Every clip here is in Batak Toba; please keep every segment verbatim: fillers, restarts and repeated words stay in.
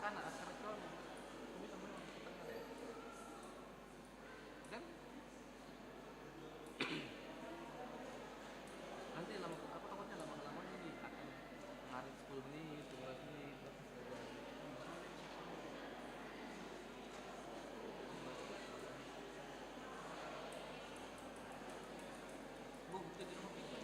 Anak askara cowok. Ini temen. Dan nanti lama, apa, takutnya lama-lama ini akan ngarit sepuluh menit, lima belas menit. Gua bukti di rumah kita.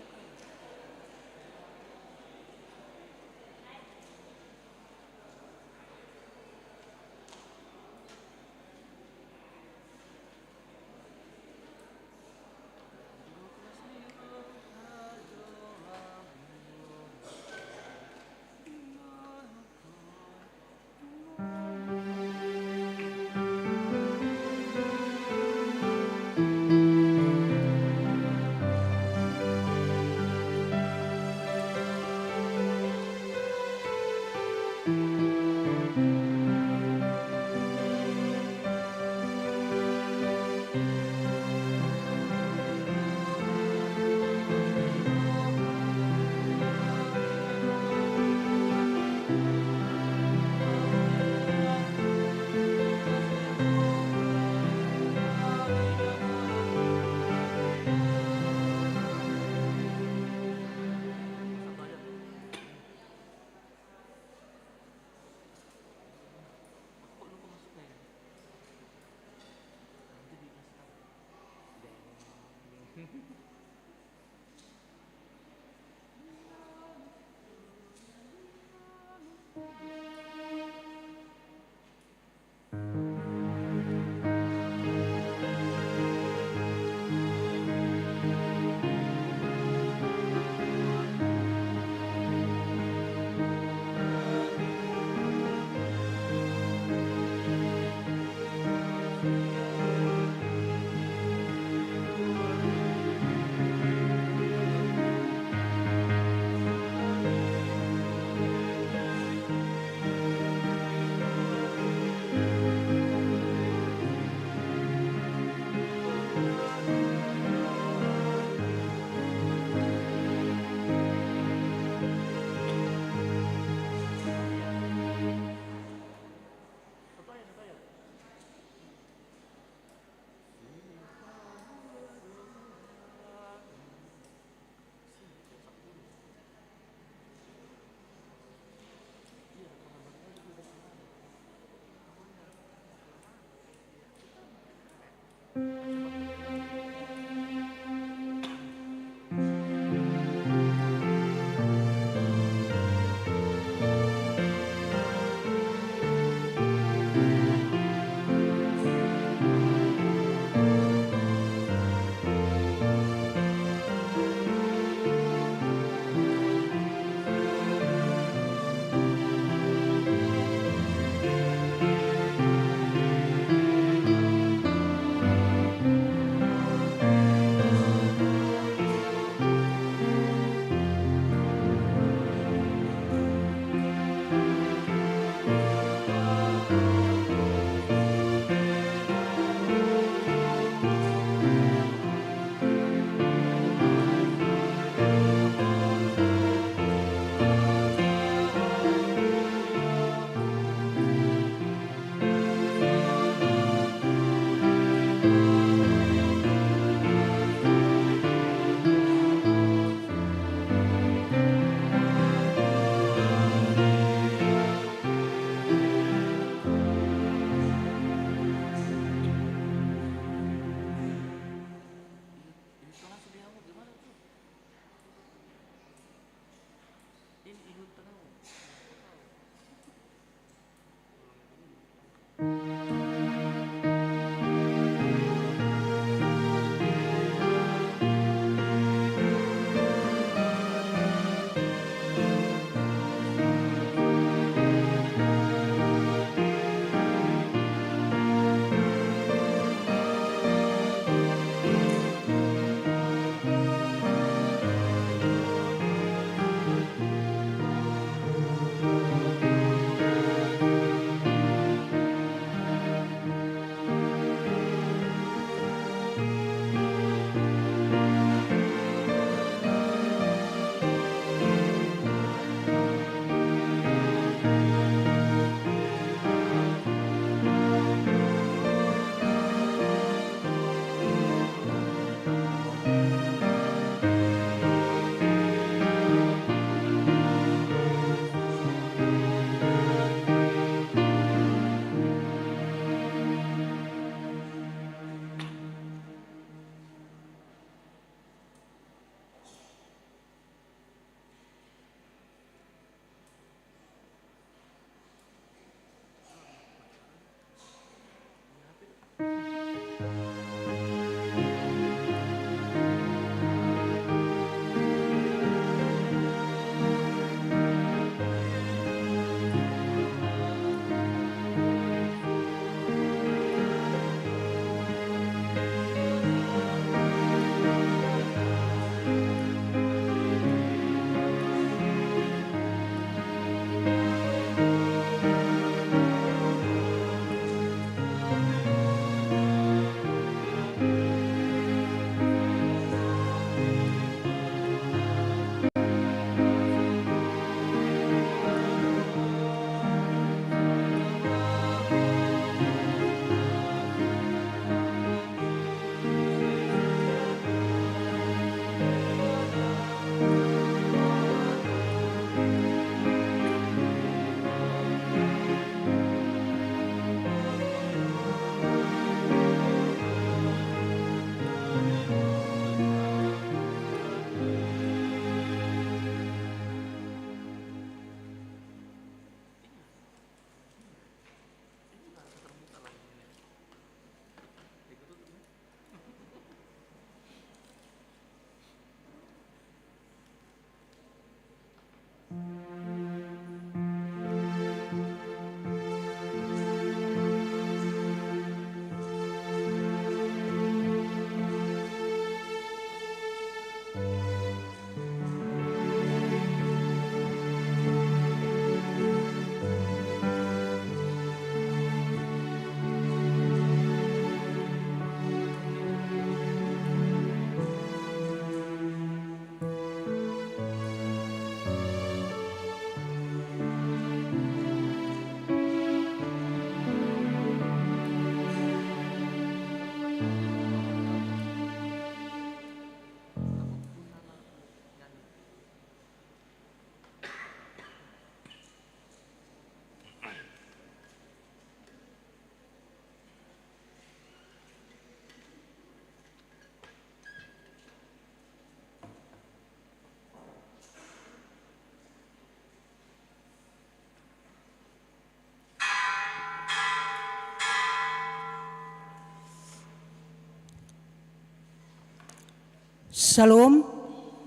Syalom.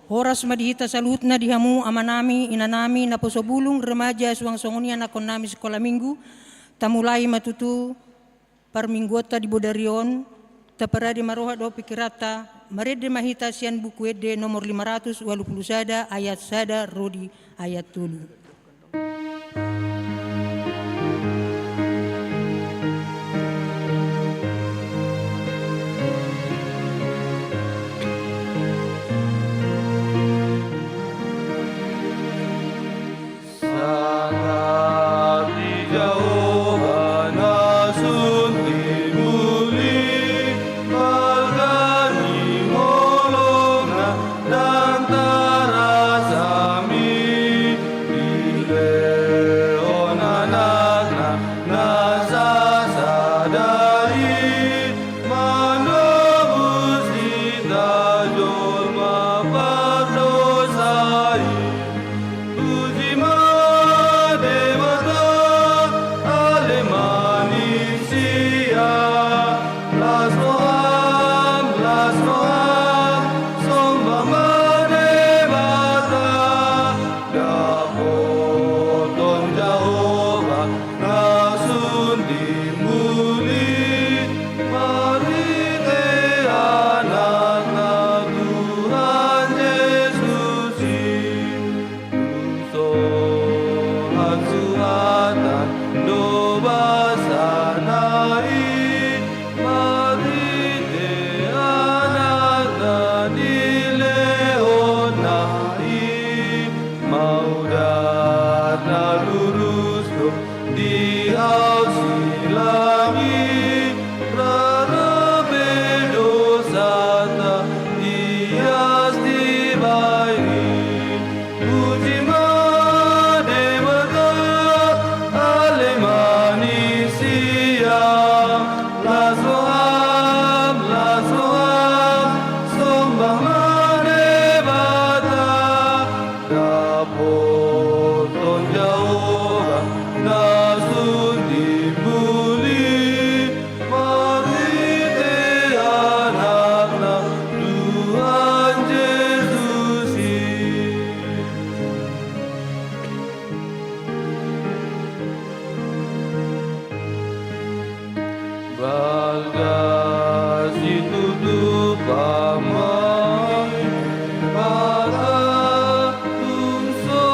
Horas ma di hita saluhutna, di hamu amanami, inanami, naposo bulung, remaja, suang songon i anakkonnami sikola minggu. Tamulai ma tutu parmingguonta di bodari on. Taparade ma roha dohot pingkiranta, marende ma hita sian Buku Ende nomor lima ratus ualu pulu sada, ayat sada ro di ayat tolu. Sangap di Jahowa na sun timbul i, balga ni holongna ndang tarasami. Dilehon Anakna na sasada i, manobus hita jolma pardosa i. Puji ma Debata, ale manisia, las roham, las roham, somba ma Debata. Dapoton Jahowa na sun timbul i, marhite Anakna Tuhan Jesus i. Tung so hasuhatan do basana i, marhite Anakna dilehonna i, maudat na lurus do di hau silang i, rara pe dosanta ias dibaen i. Puji ma Debata, ale manisia, las roham, las roham, somba ma Debata. Dapoton Jahowa na sun timbul i, marhite Anakna Tuhan Jesus i. Balga situtu pamain Debata, tung so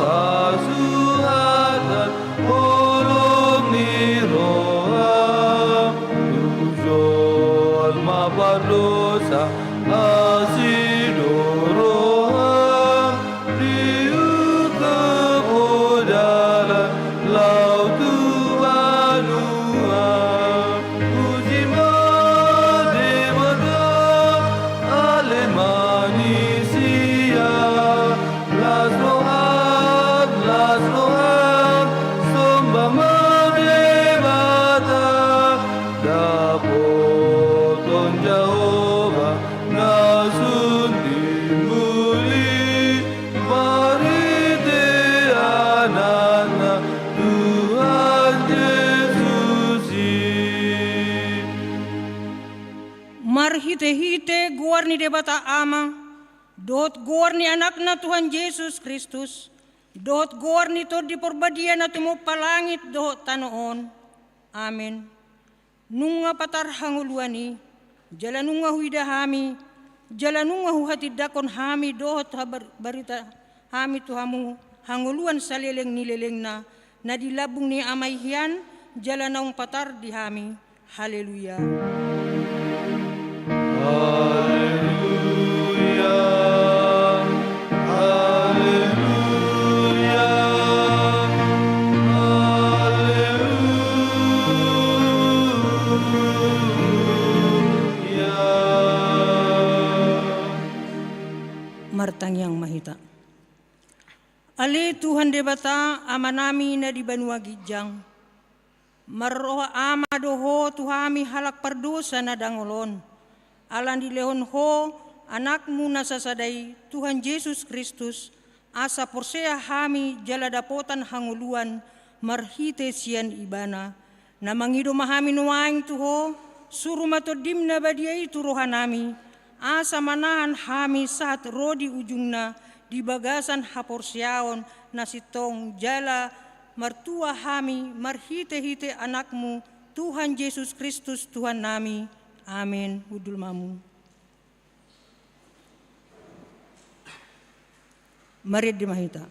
hasuhatan holong ni roha, tu jolma pardosa asi do roham, diungkap Ho dalan laho tu banua. Puji ma Debata, ale manisia, las roham, las roham, somba ma Debata. Dapoton Jahowa na sun timbul i, marhite Anakna Tuhan Jesus i. Marhitehite goar ni Debata Ama, dohot goar ni Anakna Tuhan Jesus Kristus, dohot goar ni Tondi Parbadia na tumompa langit dohot tano on. Amen. Nunga patar hangoluan i, jala nunga huida hami, jala nunga huhatindangkon hami dohot habar-, barita hami tu hamu, hangoluan saleleng ni lelengna, na di lambung ni Ama i hian, jala naung patar di hami. Haleluya. Haleluya. Haleluya. Haleluya. Martangiang ma hita. Ale Tuhan Debata, Amanami na di banua ginjang, marroha Ama do Ho tu hami halak pardosa na dangol on. Ala ni dilehon Ho Anakmu na sasada i, Tuhan Jesus Kristus, asa porsea hami jala dapotan hangoluan marhite sian Ibana. Na mangido ma hami nuaeng tu Ho, suru ma Tondim na badia i tu rohanami, Asa manahan hami sahat ro di ujungna di bagasan haporseaon na sintong jala martua hami marhite-hite Anakmu, Tuhan Jesus Kristus, Tuhannami. Amin. Hundul ma hamu. Marende ma hita.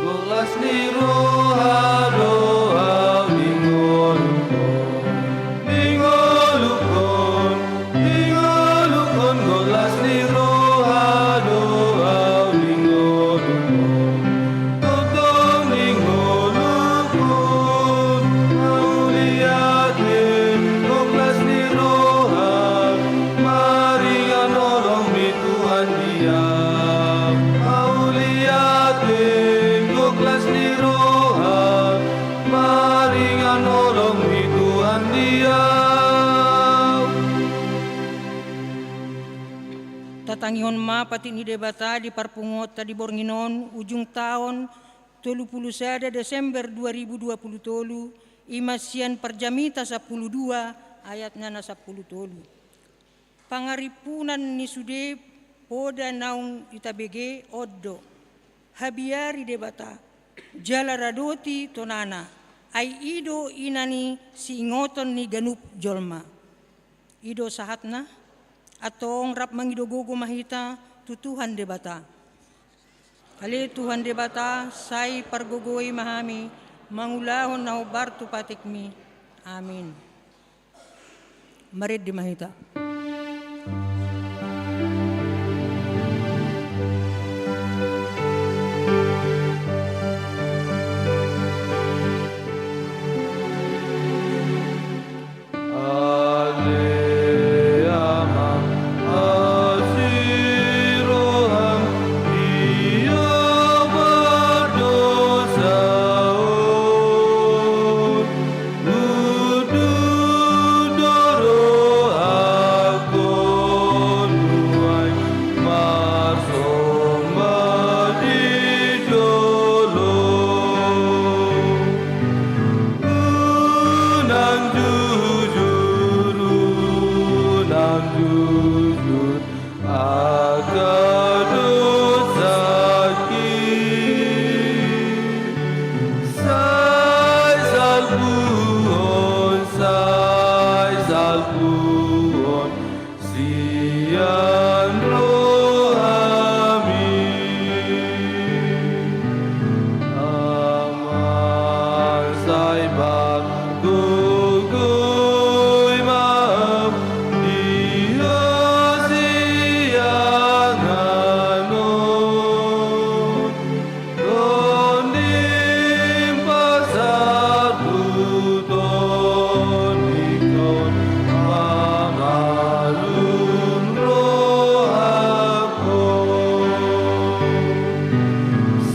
Gok las ni roha do au di ngolungkon, di ngolungkon, di ngolungkon, gok las ni roha do au di ngolungkon. Tongtong di ngolungkon, mauliate, gok las ni roha, maringan holong ni Tuhan di au. Mauliate, gok las ni roha, maringan holong ni Tuhan di au. Tatangihon ma patik ni Debata di parpunguanta di borngin on, ujung taon, tolu pulu sada Desember dua ribu dua pulu tolu, i ma sian Parjamita sampulu dua, ayatna na sampulu tolu. Pangarimpunan ni sude poda naung itabege on do: Habiari Debata, jala radoti tonana, ai i do ina ni siingoton ni ganup jolma. I do sahatna. Antong rap mangido gogo ma hita tu Tuhan Debata. Ale Tuhan Debata, sai pargogoi ma hami mangulahon na hombar tu patikmi. Amin. Marende ma hita. Ale Ama, asi roham, ia mardosa on. Hundul do rohangkon nuaeng marsomba di jolom. Unang jujur, unang jujur angka dosangki. Sai salpuhon, sai salpuhon sian rohami. Amang, sai pargogoi ma di hasiangan on. Tondim pansar tu tondingkon, pamalum rohangkon.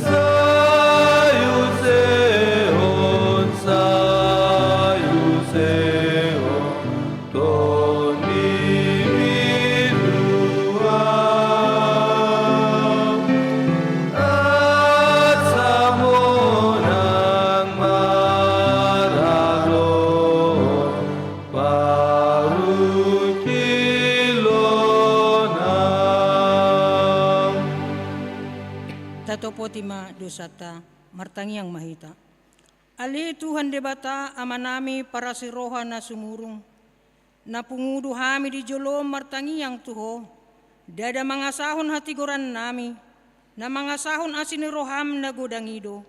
Sai usehon, sai usehon tondimi tu au, asa monang marharoon parungkilonam. Tatopoti ma dosanta, martangiang ma hita. Ale Tuhan Debata, Amanami parasi roha na sumurung, na pungu do hami di jolom martangiang tu Ho, ndada mangasahon hatigorannami, na mangasahon asi ni roham na godang i do.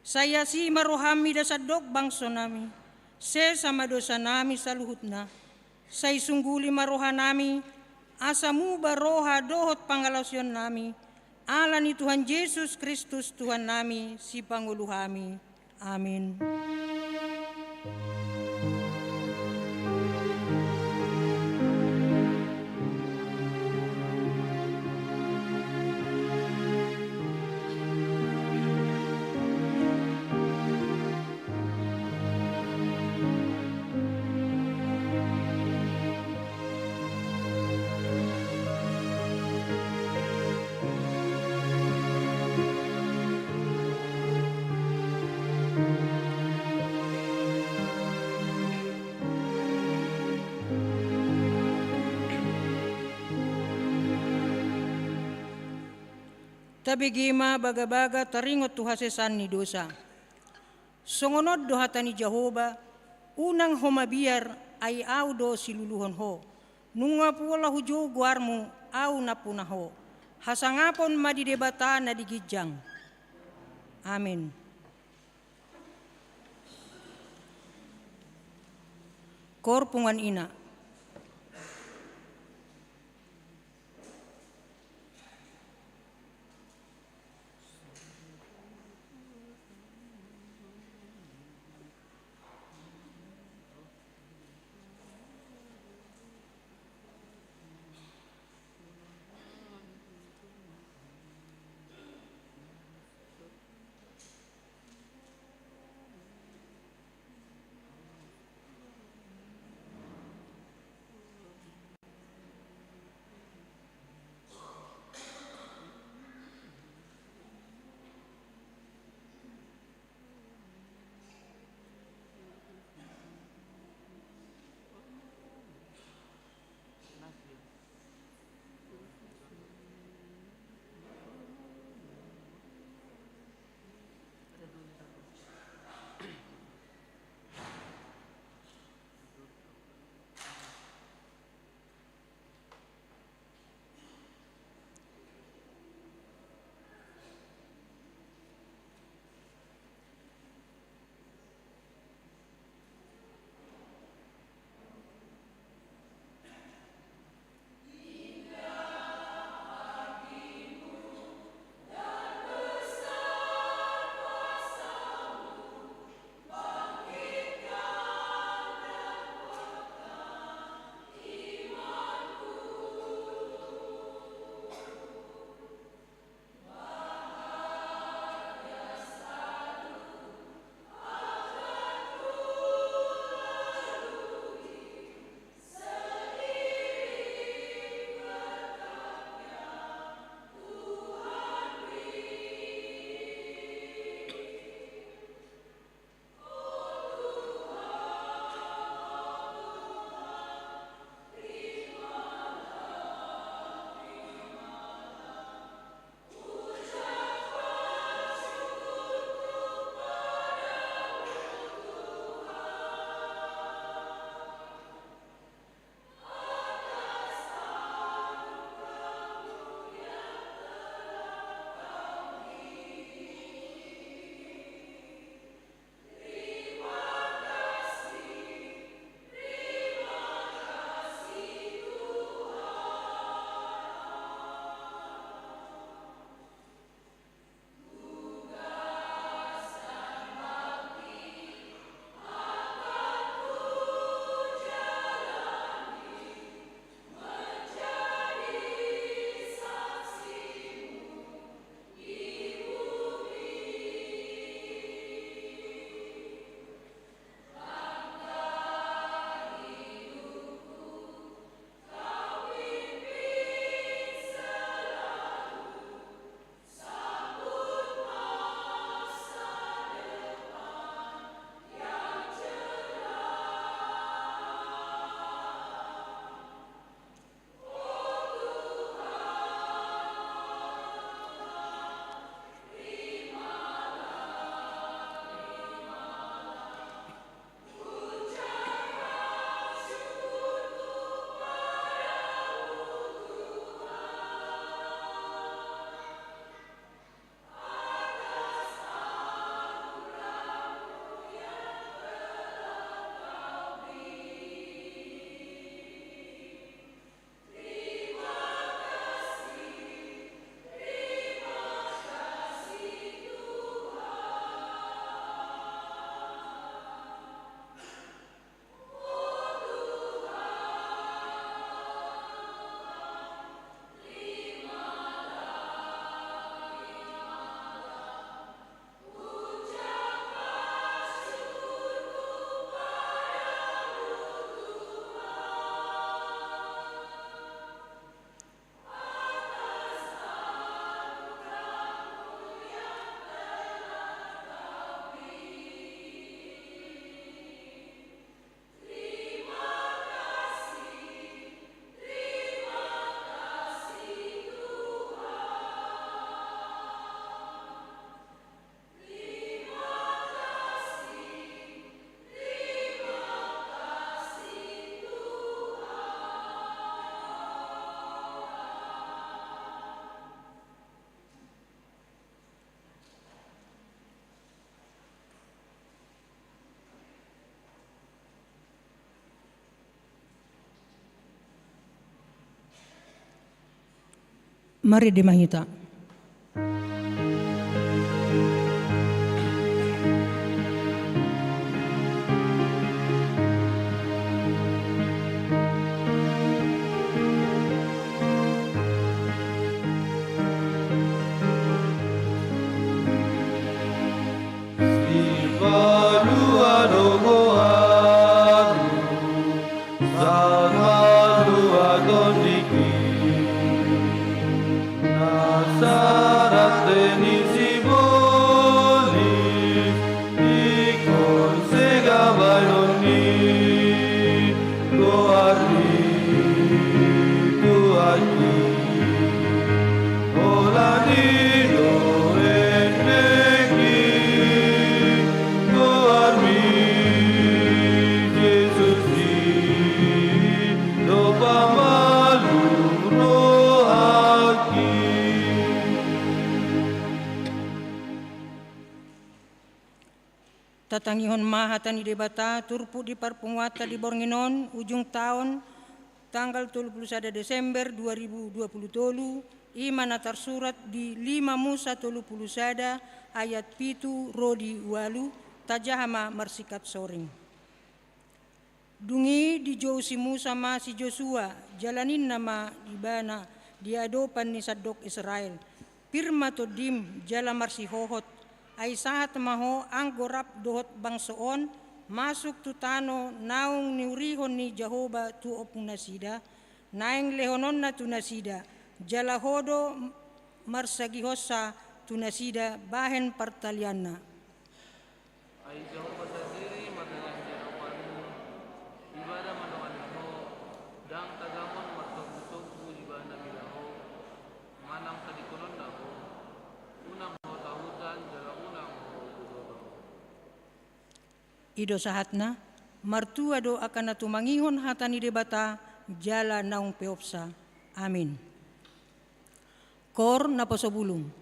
Sai asi ma roham mida sandok bangsonami, sesa ma dosanami saluhutna. Sai sungguli ma rohanami, asa muba roha dohot pangalaosionnami, ala ni Tuhan Jesus Kristus Tuhannami, Sipangolu hami. Amin. Tabege ma bagabaga taringot tu hasesaan ni dosa. Songon on do hata ni Jahowa: Unang ho mabiar, ai Ahu do siluluhon ho. Nunga pola hujou goarmu, Ahu nampuna ho. Hasangapon ma di Debata na di ginjang. Amen. Koor punguan ina. Marende ma hita. Sipalua do goarmu, sahat malua tondingki. Nasa rante ni sibolis, ingkon sega baenon ni goarmi, Tuhanki. Holan i do endengki goarmi, Jesus i do pamalum rohangki. Tatangihon ma hata ni Debata turpuk di parpunguanta di borngin on, ujung taon, tanggal tolu pulu sada Desember dua ribu dua pulu tolu, i ma na tarsurat di lima Musa tolu pulu sada ayat pitu ro di ualu. Tajaha ma marsingkat soring. Dung i dijou si Musa ma si Josua, jala ninna ma ibana di adopan ni sandok Israel: Pir ma tondim jala marsihohot, ai sahat ma ho anggo rap dohot bangso on masuk tu tano naung niurihon ni Jahowa tu ompungnasida, naeng lehononna tu nasida, jala ho do marsagihonsa tu nasida bahen partalianna. Ai Jahowa sandiri ma na di adopanmu, ibana ma dongan ni ho, ndang tagamon marsombusombu ibana bila ho, manang sadingkononna ho, unang ho tahutan jala unang ho godongon. I do sahatna. Martua do angka na tumangihon hata ni Debata jala naung peopsa. Amin. Koor naposobulung.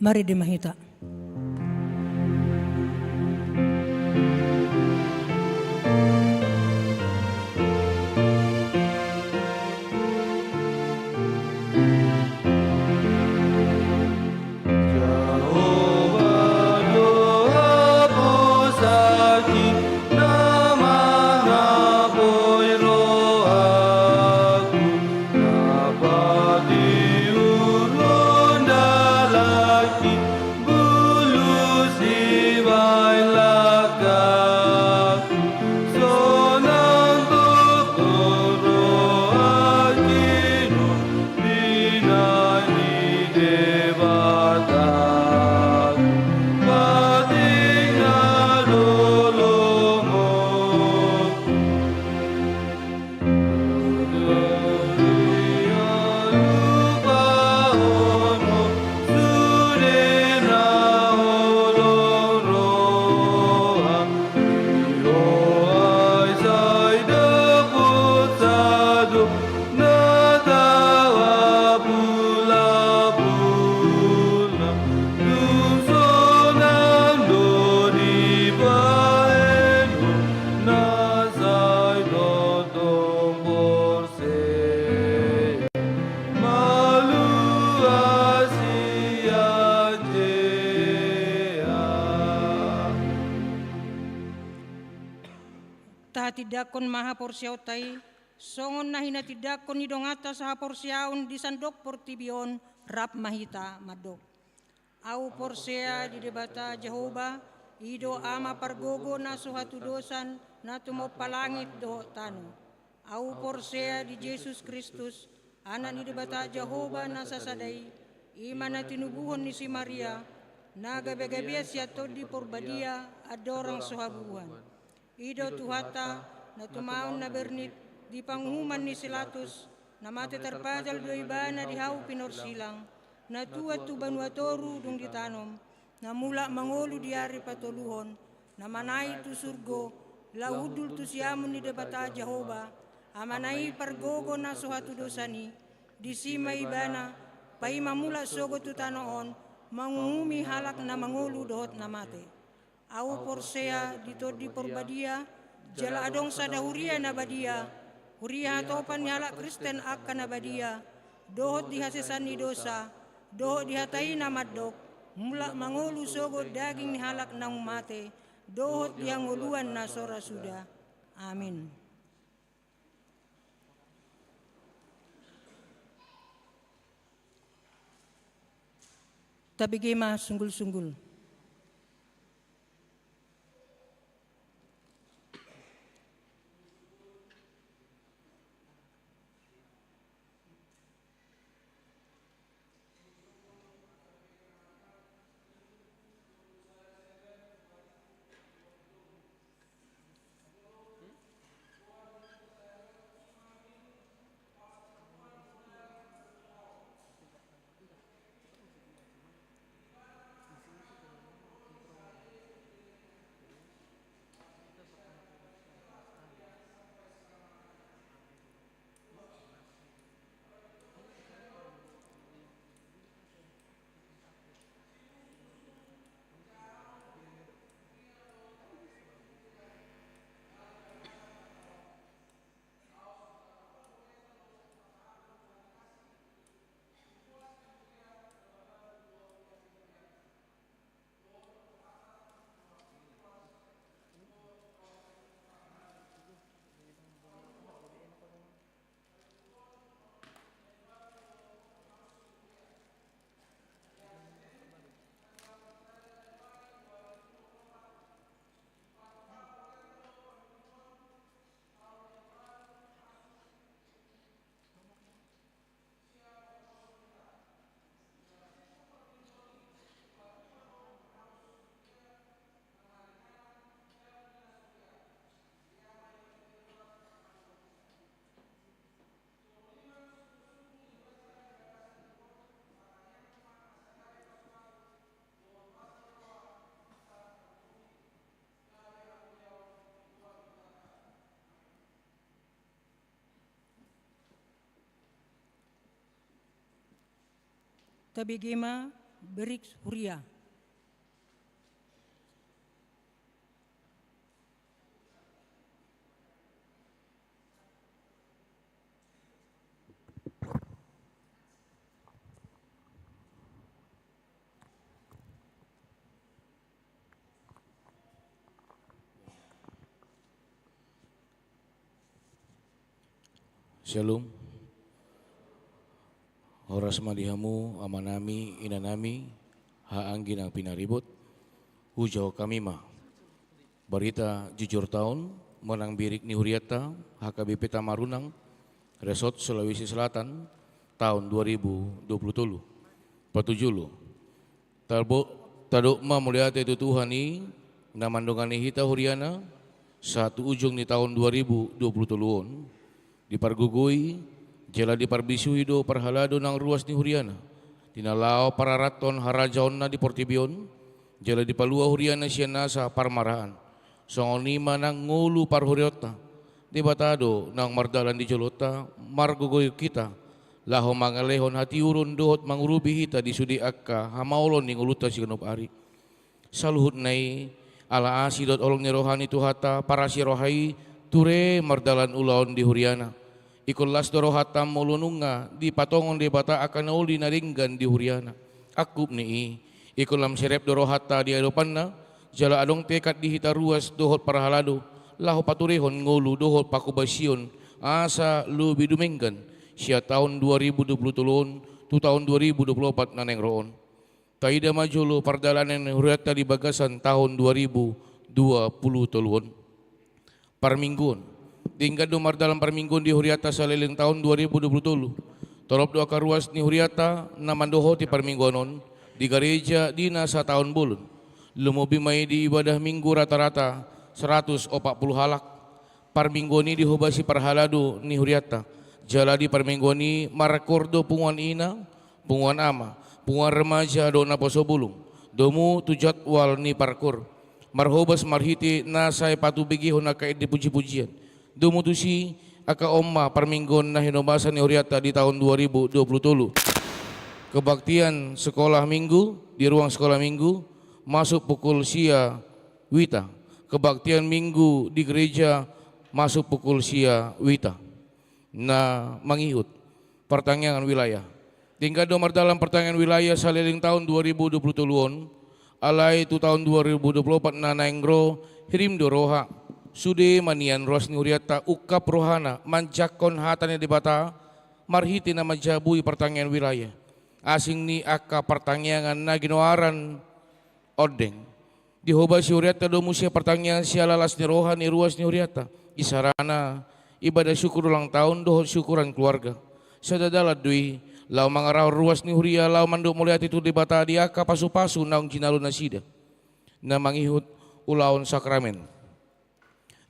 Marende ma hita. Tahatindangkon ma haporseaonta i, songon na hinatindangkon ni donganta sahaporseaon di sandok portibi on. Rap ma hita mandok. Ahu porsea di Debata Jahowa, i do Ama pargogo na so hatudosan, na tumompa langit dohot tano. Ahu porsea di Jesus Kristus, Anak ni Debata Jahowa na sasada i, i ma na tinubuhon ni si Maria, na gabe-gabean sian Tondi Porbadia, andorang so habubuhan. I do Tuhanta, na tumaon na bernit di panguhuman ni si Pilatus, na mate tarpajal do Ibana di hau pinorsilang, na tuat tu banua toru dung ditanom, na mulak mangolu di ari patoluhon, na manaek tu surgo, laho hundul tu siamun ni Debata Jahowa, Amana i pargogo na so hatudosan i, disi ma Ibana, paima mulak sogot tu tano on, manguhumi halak na mangolu dohot na mate. Ahu porsea di Tondi Porbadia, jala adong sada huria na badia, huria hatopan ni halak Kristen angka na badia, dohot di hasesaan ni dosa, dohot di hata i na mandok, mulak mangolu sogot daging ni halak naung mate, dohot di hangoluan na so ra suda. Amin. Tabege ma sunggul-sunggul. Tabege ma Berik huria. Syalom. Horas ma di hamu, amanami, inanami, haha anggi nang pinaribot. Hujahahon hami ma barita jujur taon manang birik ni hurianta, H K B P Tamarunang, Resort Sulawesi Selatan, taon dua ribu dua puluh tolu. Patujolo. Tabo-, tadok ma mauliate tu Tuhan i, na mandongani hita huriana, sahat tu ujung ni taon dua ribu dua puluh tolu on, dipargogoi, jala diparbisuhi do parhalado nang ruas ni huriana, di na laho pararathon harajaonna di portibi on, jala dipalua huriana sian nasa parmaraan. Songon i ma nang ngolu parhuriaonta. Debata do naung mardalan di jolonta, margogoihon hita, laho mangalehon hatiuron dohot mangurupi hita di sude angka hamaolon ni ngolunta siganup ari. Saluhutna i, ala asi dohot holong ni roha ni Tuhanta, parasi roha i, ture mardalan ulaon di huriana. Ingkon las do rohanta molo nunga dipatongon Debata angka na uli na denggan di huriana. Angkup ni i, ingkon lam serep do rohanta di adopanna, jala adong tekad di hita ruas dohot parhalado, laho paturehon ngolu dohot panghobasion, asa lobi dumenggan, sian taon dua ribu dua puluh tolu on, tu taon dua ribu dua puluh opat na naeng ro on. Taida ma jolo pardalanan ni hurianta di bagasan taon dua ribu dua puluh tolu on. Parmingguon. Denggan do mardalan parmingguon di hurianta saleleng taon dua ribu dua puluh tolu. Torop do angka ruas ni hurianta na mandohoti parmingguon on di gareja di na sataon bolon. Lumobi ma i di ibadah Minggu rata-rata seratus opat puluh halak. Parmingguon i dihobasi parhalado ni hurianta. Jala di parmingguon i markoor do punguan ina, punguan ama, punguan remaja dohot naposo bulung. Domu tu jadwal ni parkoor. Marhobas marhite na sai patubegehon angka ende puji-pujian. Domu tusi, angka on ma parmingguon na hinobasan ni hurianta di taon dua ribu dua puluh tolu. Kebaktian sekolah minggu, di ruang sekolah minggu, masuk pukul sia wita. Kebaktian minggu di gereja masuk pukul sia wita. Na mangihut. Partangiangan wilayah. Denggan do mardalan partangiangan wilayah saleleng taon dua ribu dua puluh tolu on, alai tu taon dua ribu dua puluh opat na naeng ro, hirim do roha. Sude ma nian ruas ni hurianta ungkap rohana, manjangkon hata ni Debata, marhite na manjabui partangiangan wilayah. Asing ni angka partangiangan na ginoaran ondeng. Dihobasi hurianta do muse partangiangan siala las ni roha ni ruas ni hurianta. Isarana, ibadah syukur ulang tahun dohot syukuran keluarga. Sada dalan do i, laho mangarahon ruas ni huria, laho mandok mauliate tu Debata di angka pasu-pasu naung jinalo nasida. Na mangihut ulaon sakramen.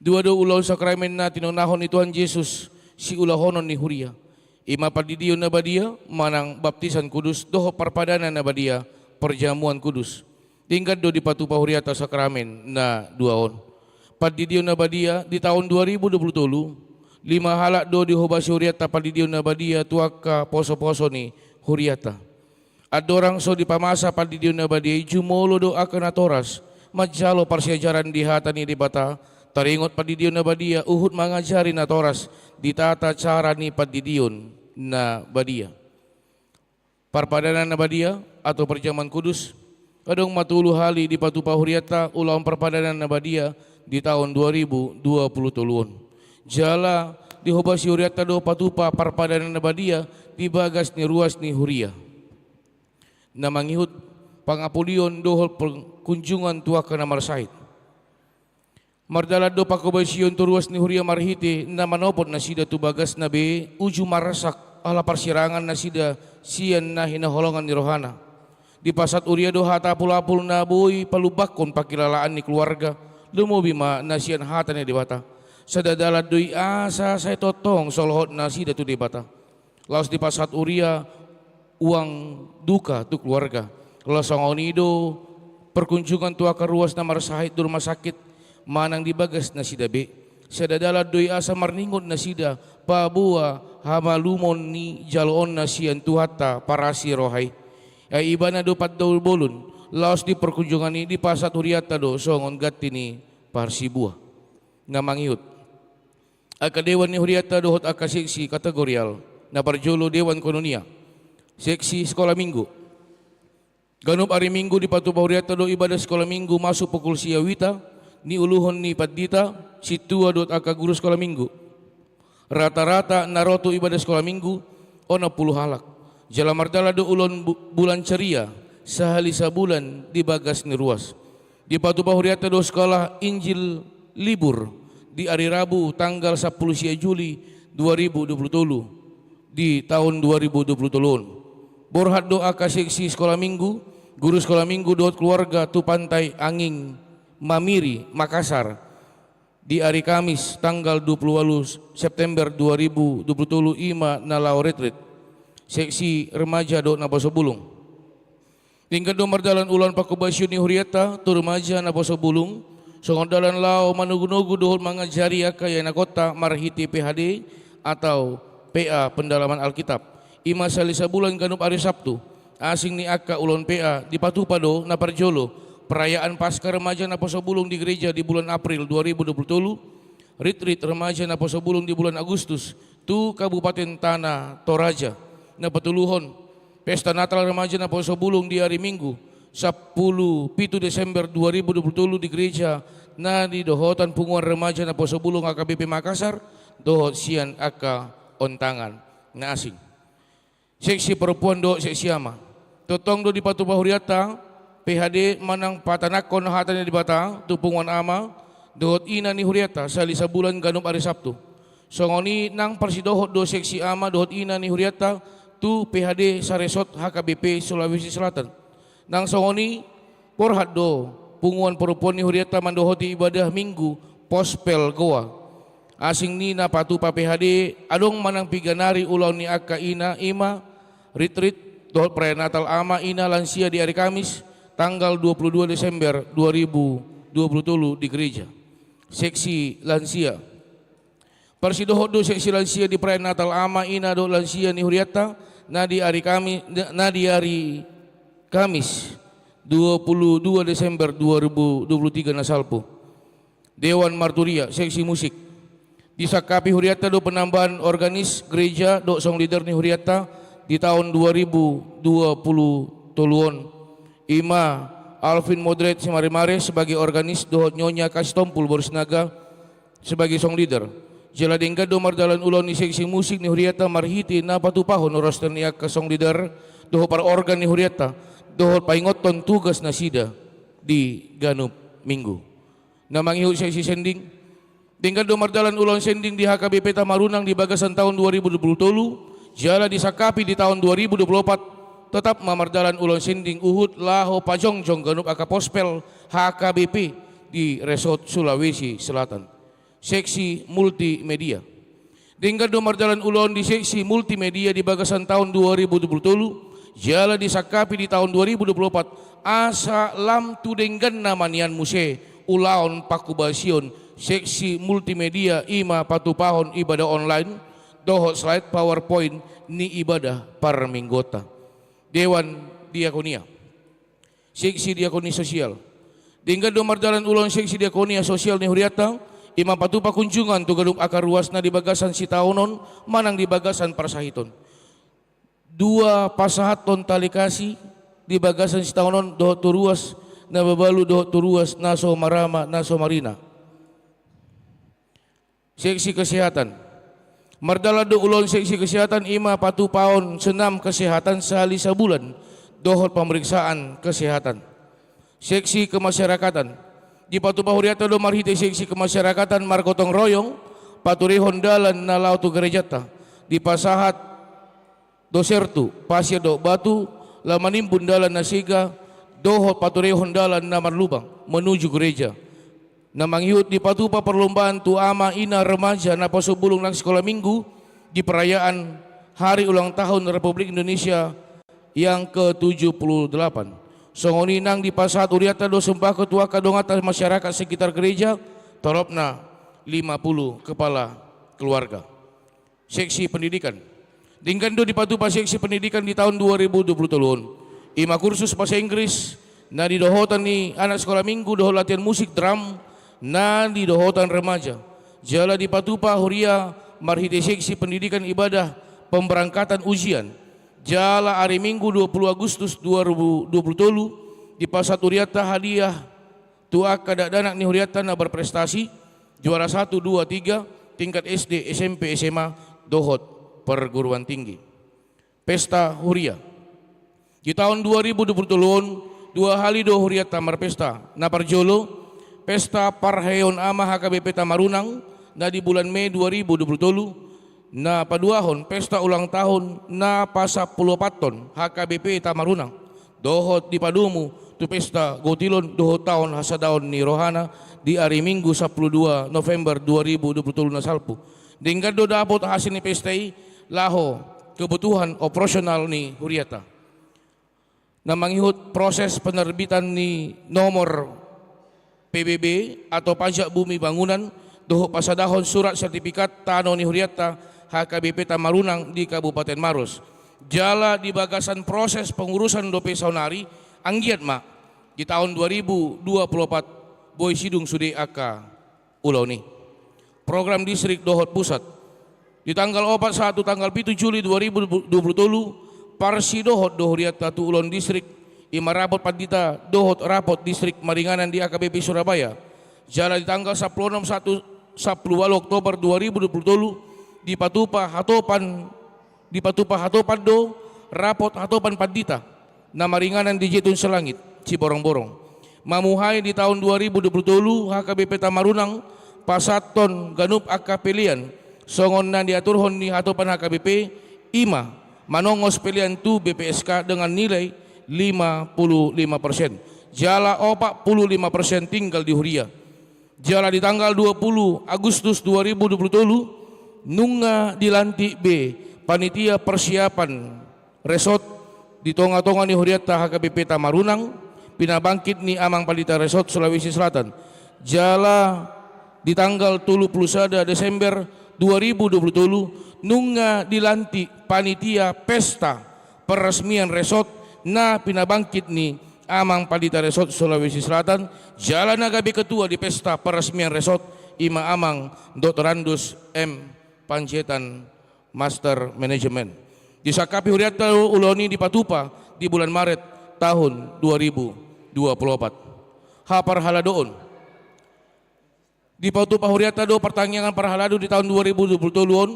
Dua do ulaon sakramen na tinonahon ni Tuhan Jesus siulahonon ni huria. I ma pandidion na badia, manang baptisan kudus, dohot parpadanan na badia, parjamuan kudus. Denggan do dipatupa hurianta sakramen na dua on. Pandidion na badia, di taon dua ribu dua puluh tolu, lima halak do dihobasi hurianta pandidion na badia tu angka poso-poso ni hurianta. Andorang so dipamasa pandidion na badia i, jumolo do angka natoras manjalo parsiajaran di hata ni Debata, taringot pandidion na badia, huhut mangajari natoras di tata cara ni pandidion na badia. Parpadanan na badia, atau parjamuan kudus, adong ma tolu hali dipatupa hurianta ulaon parpadanan na badia di taon dua ribu dua puluh tolu on. Jala dihobasi hurianta do patupa parpadanan na badia di bagas ni ruas ni huria. Na mangihut pangapulion dohot perkunjungan tu angka na marsahit. Mardalan do panghobasion tu ruas ni huria marhite na manopot nasida tu bagasna be uju marsak ala parsirangan nasida sian na hinaholongan ni rohana. Dipasahat huria do hata apul-apul na boi palumbangkon pangkilalaan ni keluarga, lumobi ma na sian hata ni Debata. Sada dalan do i asa sai tongtong solohot nasida tu Debata. Laos dipasahat huria uang duka tu keluarga. Laos songon i do perkunjungan tu angka ruas na marsahit di rumah sakit manang di bagas nasida be. Sada dalan do i asa marningot nasida paboa hamalumon ni jaloonna sian Tuhanta parasi roha i. Ai ibana do pandabolon, laos di parkunjungan i dipasahat hurianta do songon ganti ni parsibua. Na mangihut angka dewan ni hurianta dohot angka seksi kategorial. Na parjolo dewan koinonia, seksi sikola minggu. Ganup ari Minggu dipatupa hurianta do ibadah sikola Minggu masuk pukul sia uita, niuluhon ni pandita, sintua dohot angka guru sikola Minggu. Rata-rata na ro tu ibadah sikola Minggu onom pulu halak. Jala mardalan do ulaon bu-, bulan ceria, sahali sabulan di bagas ni ruas. Dipatupa hurianta do sikola Injil libur di ari Rabu tanggal sampulu sia Juli dua ribu dua pulu tolu, di taon dua ribu dua pulu tolu on. Borhat do angka seksi sikola Minggu, guru sikola Minggu dohot keluarga tu Pantai Anging Mamiri, Makassar, di ari Kamis tanggal dua pulu ualu September dua ribu dua pulu tolu, i ma na laho retret. Seksi remaja dohot naposo bulung. Denggan do mardalan ulaon pangkobasion ni hurianta tu remaja naposo bulung, songon dalan laho manogu-nogu dohot mangajari angka ianakhonta marhite P H D atau P A pendalaman Alkitab. I ma sahali sabulan ganup ari Sabtu. Asing ni angka ulaon P A dipatupa do na parjolo, perayaan Paskah remaja naposo bulung di gereja di bulan April dua ribu dua pulu tolu, ritrit remaja naposo bulung di bulan Agustus tu Kabupaten Tanah Toraja. Na patoluhon, pesta Natal remaja naposo bulung di ari Minggu, sampulu pitu Desember dua ribu dua pulu tolu di gereja na nidohotan punguan remaja naposo bulung H K B P Makassar, dohot sian angka ontangan na asing. Seksi perempuan dohot seksi ama. Tongtong do dipatupa hurianta P H D manang patanangkon hata ni Debata tu punguan ama dohot ina ni hurianta sahali sabulan ganup ari Sabtu. Songon i nang parsidohot do seksi ama dohot ina ni hurianta tu P H D saresort H K B P Sulawesi Selatan. Nang songon i, borhat do punguan perempuan ni hurianta mandohoti ibadah Minggu Pospel Goa. Asing ni na patupa P H D, adong manang piga nari ulaon ni angka ina, i ma ritrit dohot perayaan Natal ama ina lansia di ari Kamis tanggal dua pulu dua Desember dua ribu dua pulu tolu di gereja. Seksi lansia. Parsidohot do seksi lansia di perayaan Natal ama ina dohot lansia ni hurianta na di ari Kami-, na di ari Kamis dua pulu dua Desember dua ribu dua pulu tiga na salpu. Dewan marturia, seksi musik. Disangkapi hurianta do penambahan organis gereja dohot song leader ni hurianta di taon dua ribu dua pulu tolu on. I ma Alvin Modret Simaremare sebagai organis dohot Nyonya Kasitompul Boru Sinaga sebagai song leader. Jala denggan do mardalan ulaon ni seksi musik ni hurianta marhite na patupahon roster ni angka song leader dohot parorgan ni hurianta dohot paingothon tugas nasida di ganup minggu. Na mangihut seksi sending. Denggan do mardalan ulaon sending di H K B P Tamarunang di bagasan taon dua ribu dua pulu tolu, jala disangkapi di taon dua ribu dua pulu opat, tetap ma mardalan ulaon sending huhut laho pajongjong ganup angka pospel H K B P di Resort Sulawesi Selatan. Seksi multimedia. Denggan do mardalan ulaon di seksi multimedia di bagasan taon dua ribu dua pulu tolu, jala disangkapi di taon dua ribu dua pulu opat, asa lam tu dengganna ma nian muse ulaon pangkobasion seksi multimedia, i ma patupahon ibadah online dohot slide PowerPoint ni ibadah parmingguonta. Dewan diakonia. Seksi diakoni sosial. Denggan do mardalan ulaon seksi diakonia sosial ni hurianta, i ma patupa kunjungan tu ganup angka ruas na di bagasan sitaonon manang di bagasan parsahiton. Dua pasahathon tali kasih di bagasan sitaonon dohot tu ruas na mabalu dohot tu ruas na so marama na so marina. Seksi kesehatan. Mardalan do ulaon seksi kesehatan, i ma patupaon senam kesehatan sahali sabulan dohot pemeriksaan kesehatan. Seksi kemasyarakatan. Dipatupa hurianta do marhite seksi kemasyarakatan margotong royong paturehon dalan na laho tu gerejanta. Dipasahat do sertu, pasir dohot batu, laho manimbun dalan na sega dohot paturehon dalan na marlubang menuju gereja. Na mangihut dipatupa perlombaan tu ama ina remaja naposo bulung nang sikola minggu di perayaan hari ulang tahun Republik Indonesia yang ketujuh puluh delapan. Songon i nang dipasahat hurianta do sembako tu angka donganta masyarakat sekitar gereja, toropna lima puluh kepala keluarga. Seksi pendidikan. Denggan do dipatupa seksi pendidikan di taon dua ribu dua puluh tolu on. Ima kursus bahasa Inggris na nidohotan ni anak sekolah minggu dohot latihan musik drum na nidohotan remaja. Jala dipatupa huria marhite seksi pendidikan ibadah pemberangkatan ujian. Jala ari Minggu dua puluh Agustus dua ribu dua puluh tolu dipasahat hurianta hadiah tu angka dakdanak ni hurianta na berprestasi, juara satu, dua, tiga, tingkat S D, S M P, S M A, dohot perguruan tinggi. Pesta huria. Di taon dua ribu dua puluh tolu on, dua hali do hurianta marpesta. Na parjolo, pesta parheon ama H K B P Tamarunang, na di bulan Mei dua ribu dua puluh tolu, na paduahon pesta ulang tahun na pasampuluopathon H K B P Tamarunang, dohot dipadomu tu pesta gotilon dohot taon hasadaon ni rohana di ari Minggu sampulu dua November dua ribu dua puluh tolu na salpu. Denggan do dapot hasil ni pesta i laho kebutuhan operasional ni hurianta. Na mangihut proses penerbitan ni nomor P B B atau pajak bumi bangunan dohot pasadahon surat sertifikat tano ni hurianta H K B P Tamarunang di Kabupaten Maros. Jala di bagasan proses pengurusan dope saonari, anggiat ma di taon dua ribu dua puluh opat boi sidung sude angka ulaon i. Program distrik dohot pusat. Di tanggal opat sahat tu tanggal pitu Juli dua ribu dua puluh tolu, parsidohot do hurianta tu ulaon distrik, ima rapot pandita dohot rapot distrik maringanan di H K B P Surabaya. Jala di tanggal sampulu onom sahat tu sampulu ualu Oktober dua ribu dua puluh tolu, dipatupa hatopan, dipatupa hatopan do rapot hatopan pandita na maringanan di Jetun Selangit, Siborongborong. Mamuhai di taon dua ribu dua puluh tolu, H K B P Tamarunang pasahathon ganup angka pelean songon na niaturhon ni hatopan H K B P, ima manongos pelean tu B P S K dengan nilai lima puluh lima persen. Jala opat puluh lima persen tinggal di huria. Jala di tanggal dua puluh Agustus dua ribu dua puluh tolu, nunga dilantik be panitia persiapan resort di tonga-tonga ni hurianta H K B P Tamarunang, pinabangkit ni Amang Pandita Resort Sulawesi Selatan. Jala di tanggal tolu puluh sada Desember dua ribu dua puluh tolu, nunga dilantik panitia pesta peresmian resort na pinabangkit ni Amang Pandita Resort Sulawesi Selatan, jala na gabe ketua di pesta peresmian resort, ima Amang Doktorandus M Panjaitan, Master Management. Disangkapi hurianta do ulaon i dipatupa di bulan Maret tahun dua ribu dua puluh opat. Haparhaladoon. Dipatupa hurianta do partangiangan parhalado di taon dua ribu dua puluh tolu on.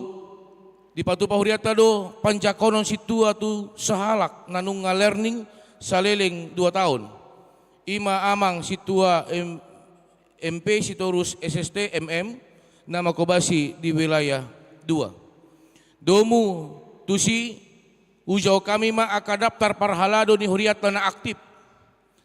Dipatupa hurianta do panjangkonon sintua tu sahalak na nunga learning saleleng dua taon. Ima Amang sintua M-, M P Sitorus S S T M M na mangkobasi di wilayah dua. Domu tusi, hujou hami ma angka daftar parhalado ni hurianta na aktif.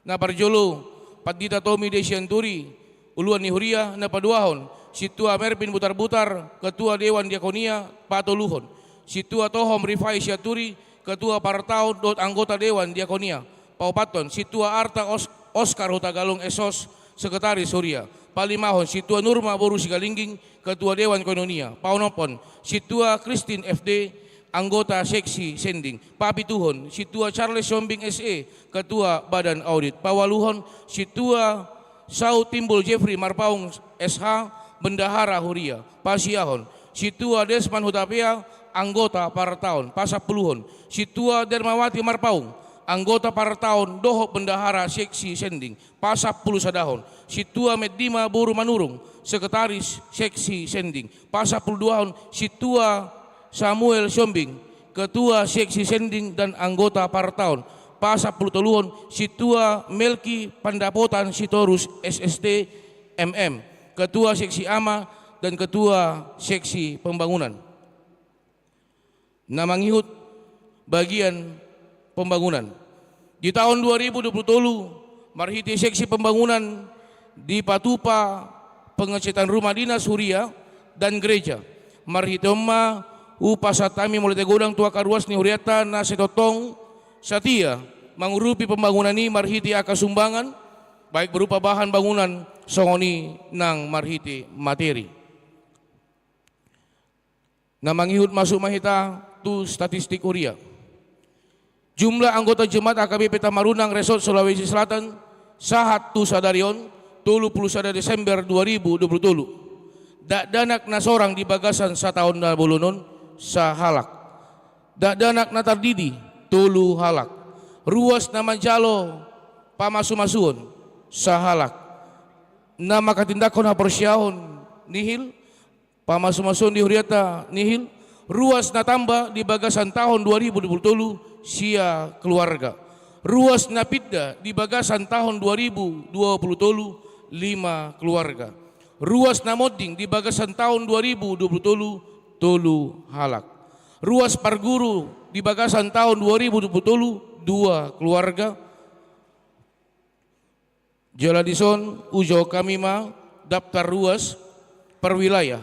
Na parjolo, Pandita Tommy Desianturi, uluan ni huria. Na paduahon, Sintua Mervin Butarbutar, Ketua Dewan Diakonia. Patoluhon, Sintua Tohom Rifai Sianturi, Ketua Partaon dohot Anggota Dewan Diakonia. Paopathon, Sintua Arta Os-, Oskar Hutagalung S Sos, Sekretaris Huria. Palimahon, Sintua Nurma boru Sigalingging, Ketua Dewan Koinonia. Paonomhon, Sintua Kristin F D, Anggota Seksi Sending. Papituhon, Sintua Charles Siombing S E, Ketua Badan Audit. Paualuhon, Sintua Saud Timbul Jeffrey Marpaung S H, Bendahara Huria. Pasiahon, Sintua Desman Hutapea, Anggota Partaon. Pasampuluhon, Sintua Dermawati Marpaung, Anggota Partaon dohot Bendahara Seksi Sending. Pasampulusadahon, Sintua Meddima boru Manurung, Sekretaris Seksi Sending. Pasampuluduahon, Sintua Samuel Siombing, Ketua Seksi Sending dan Anggota Partaon. Pasampulutoluhon, Sintua Melki Pandapotan Sitorus S S T M M, Ketua Seksi Ama dan Ketua Seksi Pembangunan. Na mangihut bagian pembangunan. Di taon dua ribu dua puluh tolu, marhite seksi pembangunan dipatupa pengecatan rumah dinas huria dan gereja. Marhite on ma hupasahat hami mauliate godang tu angka ruas ni hurianta na sai tongtong satia mangurupi pembangunan i marhite angka sumbangan, baik berupa bahan bangunan songon i nang marhite materi. Na mangihut, masuk ma hita tu statistik huria. Jumlah anggota jemaat H K B P Tamarunang Resort Sulawesi Selatan sahat tu sadari on, tolu pulu sada Desember dua ribu dua pulu tolu. Dakdanak na sorang di bagasan sataon na bolon on, sahalak. Dakdanak na tardidi, tolu halak. Ruas na manjalo pamasumasuon, sahalak. Na manghatindanghon haporseaon nihil, pamasumasuon di hurianta nihil. Ruas na tamba di bagasan taon dua ribu dua pulu tolu, sia keluarga. Ruas na pinda di bagasan taon dua ribu dua pulu tolu, lima keluarga. Ruas na monding di bagasan taon dua ribu dua pulu tolu, tolu halak. Ruas parguru di bagasan taon dua ribu dua pulu tolu, dua keluarga. Jala dison, hujou hami ma daftar ruas per wilayah.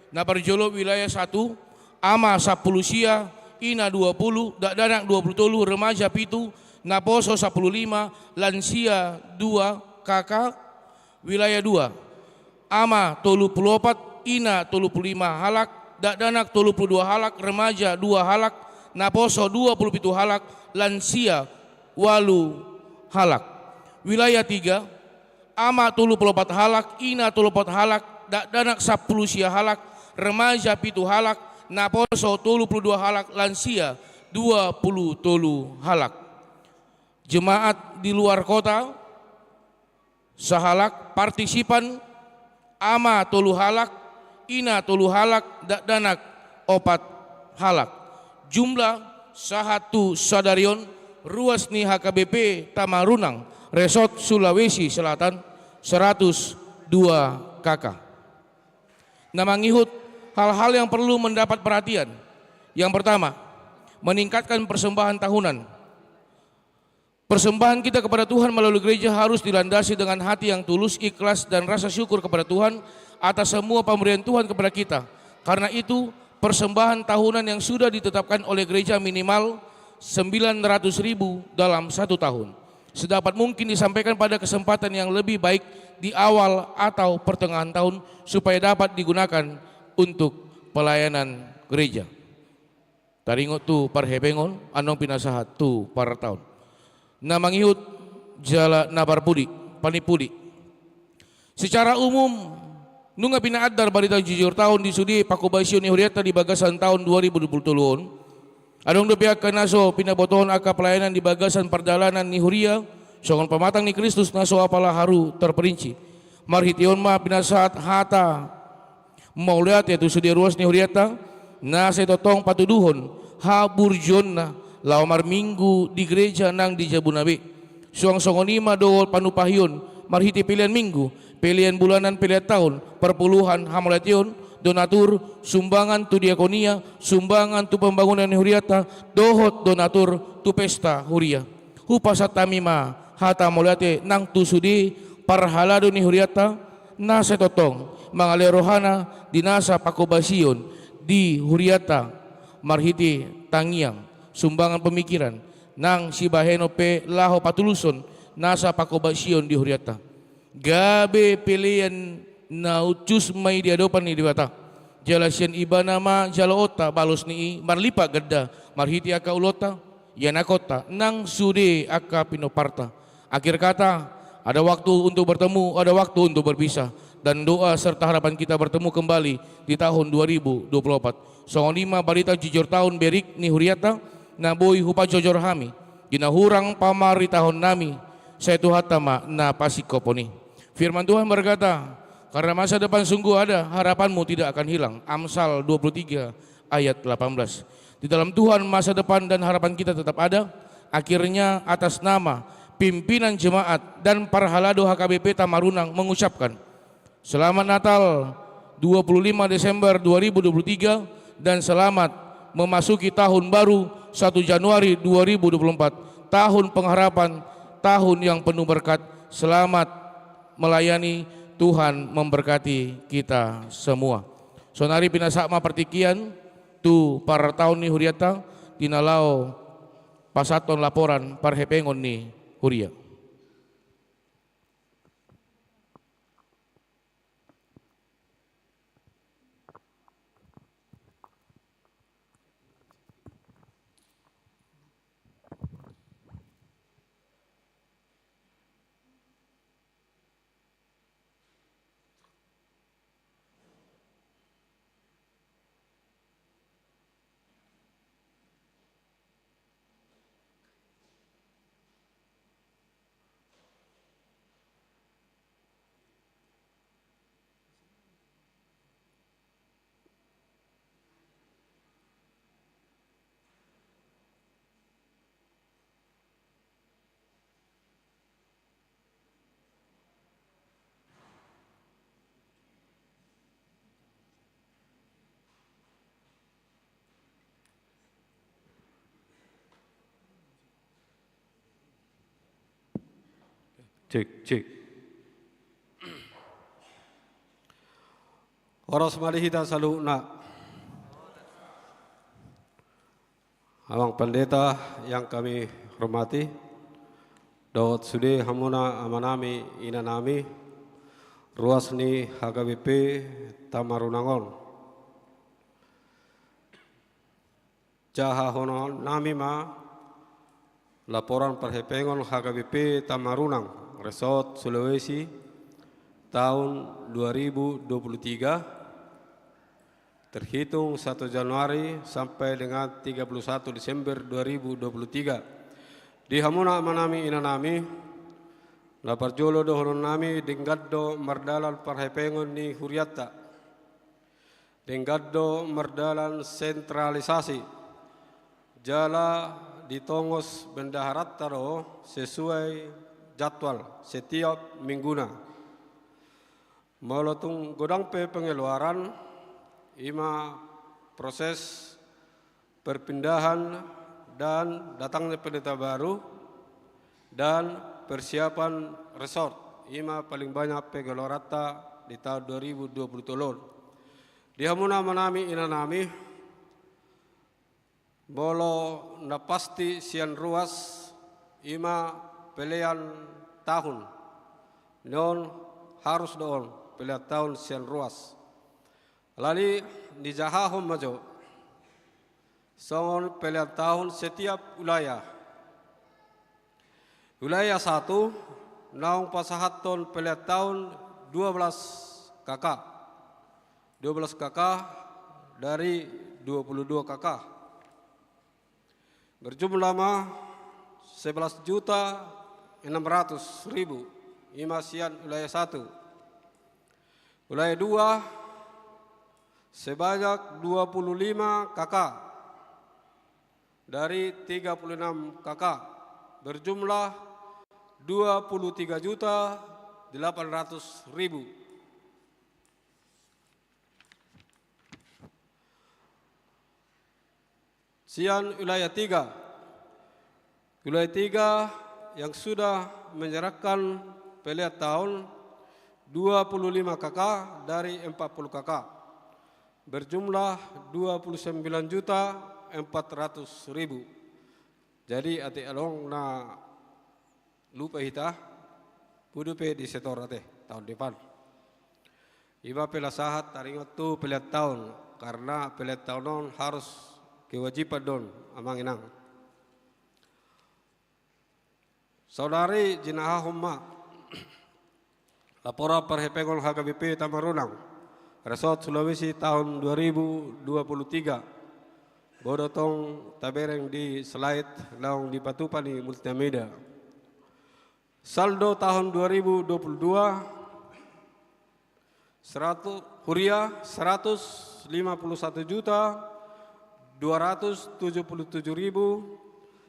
Na parjolo wilayah satu, ama sampulu sia, ina dua pulu, dakdanak dua pulu tolu, remaja pitu, naposo sampulu lima, lansia dua K K. Wilayah dua, ama tolu pulu opat, ina tolu pulu lima halak, dakdanak tolu pulu dua halak, remaja dua halak, naposo dua pulu pitu halak, lansia ualu halak. Wilayah tiga, ama tolu pulu opat halak, ina tolu pulu opat halak, dakdanak sampulu sia halak, remaja pitu halak, naposo tolu pulu dua halak, lansia dua pulu tolu halak. Jemaat di luar kota, sahalak. Partisipan, ama tolu halak, ina tolu halak, dakdanak opat halak. Jumlah sahat tu sadari on, ruas ni H K B P Tamarunang Resort Sulawesi Selatan, seratus dua K K. Na mangihut, hal-hal yang perlu mendapat perhatian. Yang pertama, meningkatkan persembahan tahunan. Persembahan kita kepada Tuhan melalui gereja harus dilandasi dengan hati yang tulus, ikhlas, dan rasa syukur kepada Tuhan atas semua pemberian Tuhan kepada kita. Karena itu, persembahan tahunan yang sudah ditetapkan oleh gereja minimal sembilan ratus ribu dalam satu tahun. Sedapat mungkin disampaikan pada kesempatan yang lebih baik di awal atau pertengahan tahun, supaya dapat digunakan untuk pelayanan gereja. Taringot tu parhepengon, annon pinasahat tu partaon. Na mangihut jala na parpudi, panimpuli. Secara umum, nunga pinaandar barita jujur taon di sude pangkobasion ni hurianta di bagasan taon dua ribu dua pulu tolu on. Adong dope angka na so pinabotohon angka pelayanan di bagasan pardalanan ni huria, songon pamatang ni Kristus na so apala haru terperinci. Marhite on ma pinasahat hata mauliate tu sude ruas ni hurianta, na sai tongtong patuduhon haburjuonna laho marminggu di gereja nang di jabuna be. Suang songon i ma dohot panumpahion marhite pelean minggu, pelean bulanan, pelean taon, perpuluhan, hamauliateon, donatur, sumbangan tu diakonia, sumbangan tu pembangunan ni hurianta, dohot donatur tu pesta huria. Hupasahat hami ma hata mauliate nang tu sude parhalado ni hurianta, na sai tongtong mangalehon rohana di nasa pangkobasion di hurianta, marhite tangiang, sumbangan pemikiran, nang sibahenon pe laho patuluson nasa pangkobasion di hurianta. Gabe pelean na uncus ma i di adopan ni Debata. Jala sian Ibana ma jaloonta balos ni i marlipat ganda marhite angka ulaonta, ianakhonta, nang sude angka pinomparta. Akhir kata, ada waktu untuk bertemu, ada waktu untuk berpisah. Dan doa serta harapan kita bertemu kembali di tahun dua ribu dua puluh empat. Songon i ma barita jujur taon berik ni hurianta, na boi hupajojor hami di na hurang pamaritahon nami, sai Tuhanta ma na pasingkophon i. Firman Tuhan berkata, "Karena masa depan sungguh ada, harapanmu tidak akan hilang." Amsal dua puluh tiga ayat delapan belas. Di dalam Tuhan masa depan dan harapan kita tetap ada. Akhirnya atas nama pimpinan jemaat dan parhalado H K B P Tamarunang mengucapkan, selamat Natal dua puluh lima Desember dua ribu dua puluh tiga dan selamat memasuki tahun baru satu Januari dua ribu dua puluh empat, tahun pengharapan, tahun yang penuh berkat. Selamat melayani, Tuhan memberkati kita semua. Saonari pinasahat ma partingkian tu partaon ni hurianta, di na laho pasahathon laporan parhepengon ni huria. Cek, cek. Horas ma di hita saluhutna. Amang Pandita yang kami hormati, dohot sude hamuna amanami, inanami, ruas ni H K B P Tamarunang on. Jahahononnami ma laporan parhepengon H K B P Tamarunang, Resort Sulawesi, tahun dua ribu dua puluh tiga, terhitung satu Januari sampai dengan tiga puluh satu Desember dua ribu dua puluh tiga. Di hamuna amanami, inanami, na parjolo dohononnami, denggan do mardalan parhepengon ni hurianta. Denggan do mardalan sentralisasi, jala ditongos bendaharanta do sesuai jadwal setiap mingguna. Molo tung godang pe pengeluaran, i ma proses perpindahan dan datangnya pendeta baru, dan persiapan resort, i ma paling banyak pengeluaranta di tahun dua ribu dua puluh tolu on. Di hamuna amanami, inanami, molo na pasti sian ruas, i ma pelean tahun. On harus do on pelean tahun sian ruas. Alani dijahahon ma jo songon pelean tahun setiap wilayah. Wilayah satu naung pasahathon pelean tahun dua belas K K. Dua belas K K dari dua puluh dua K K. Berjumlah ma sebelas juta enam ratus ribu, i ma sian wilayah satu. Wilayah dua sebanyak dua puluh lima K K dari tiga puluh enam K K, berjumlah dua puluh tiga juta delapan ratus ribu. Sian wilayah tiga. Wilayah tiga yang sudah menyerahkan pelean tahun dua puluh lima K K dari empat puluh K K, berjumlah dua puluh sembilan juta empat ratus ribu. Jadi, atik adong na lupa hita, bodo pe disetor ate tahun depan. I ma pelean sahat, taringot tu pelean tahun, karena pelean tahun on harus kewajiban do on, amang inang. Saudari, jinahahon ma laporan parhepengon H K B P Tamarunang, Resort Sulawesi tahun dua ribu dua puluh tiga. Bodo tong tabereng di slide naung dipatupa ni multimedia. Saldo tahun dua ribu dua puluh dua, seratus, huria, seratus lima puluh satu juta dua ratus tujuh puluh tujuh ribu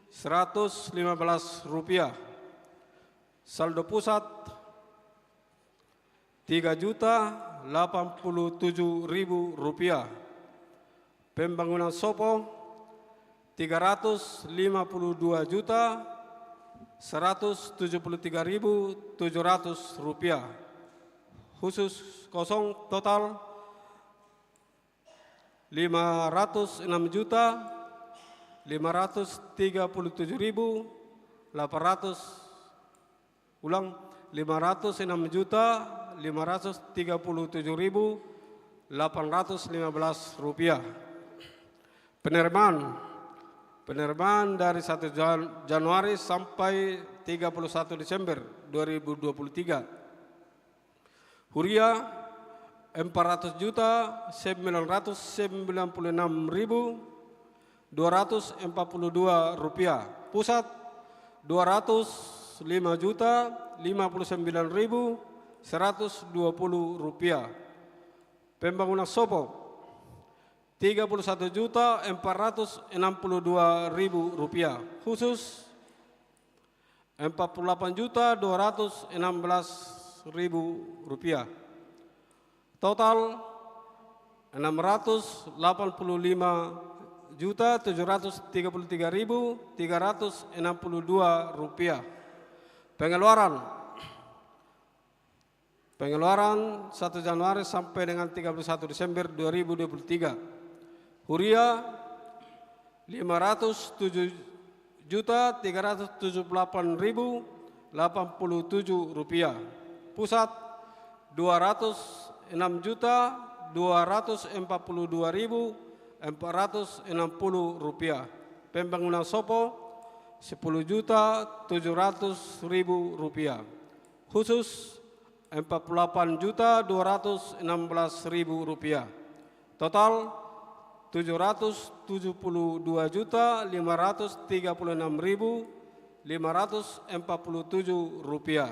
seratus lima belas rupiah. Saldo pusat, tiga juta delapan puluh tujuh ribu rupiah. Pembangunan sopo, tiga ratus lima puluh dua juta seratus tujuh puluh tiga ribu tujuh ratus rupiah. Khusus kosong total, lima ratus enam juta lima ratus tiga puluh tujuh ribu delapan ratus, ulang, lima ratus enam juta lima ratus tiga puluh tujuh ribu delapan ratus lima belas rupiah. Penerimaan, penerimaan dari satu Jan-, Januari sampai tiga puluh satu Desember dua ribu dua puluh tiga. Huria, empat ratus juta sembilan ratus sembilan puluh enam ribu dua ratus empat puluh dua rupiah. Pusat, dua ratus lima juta lima puluh sembilan ribu seratus dua puluh rupiah. Pembangunan sopo, tiga puluh satu juta empat ratus enam puluh dua ribu rupiah. Khusus, empat puluh delapan juta dua ratus enam belas ribu rupiah. Total, enam ratus delapan puluh lima juta tujuh ratus tiga puluh tiga ribu tiga ratus enam puluh dua rupiah. Pengeluaran, Pengeluaran satu Januari sampai dengan tiga puluh satu Desember dua ribu dua puluh tiga. Huria, lima ratus tujuh juta tiga ratus tujuh puluh delapan ribu delapan puluh tujuh rupiah. Pusat, dua ratus enam juta dua ratus empat puluh dua ribu empat ratus enam puluh rupiah. Pembangunan sopo, sepuluh juta tujuh ratus ribu rupiah. Khusus, empat puluh delapan juta dua ratus enam belas ribu rupiah. Total, tujuh ratus tujuh puluh dua juta lima ratus tiga puluh enam ribu lima ratus empat puluh tujuh rupiah.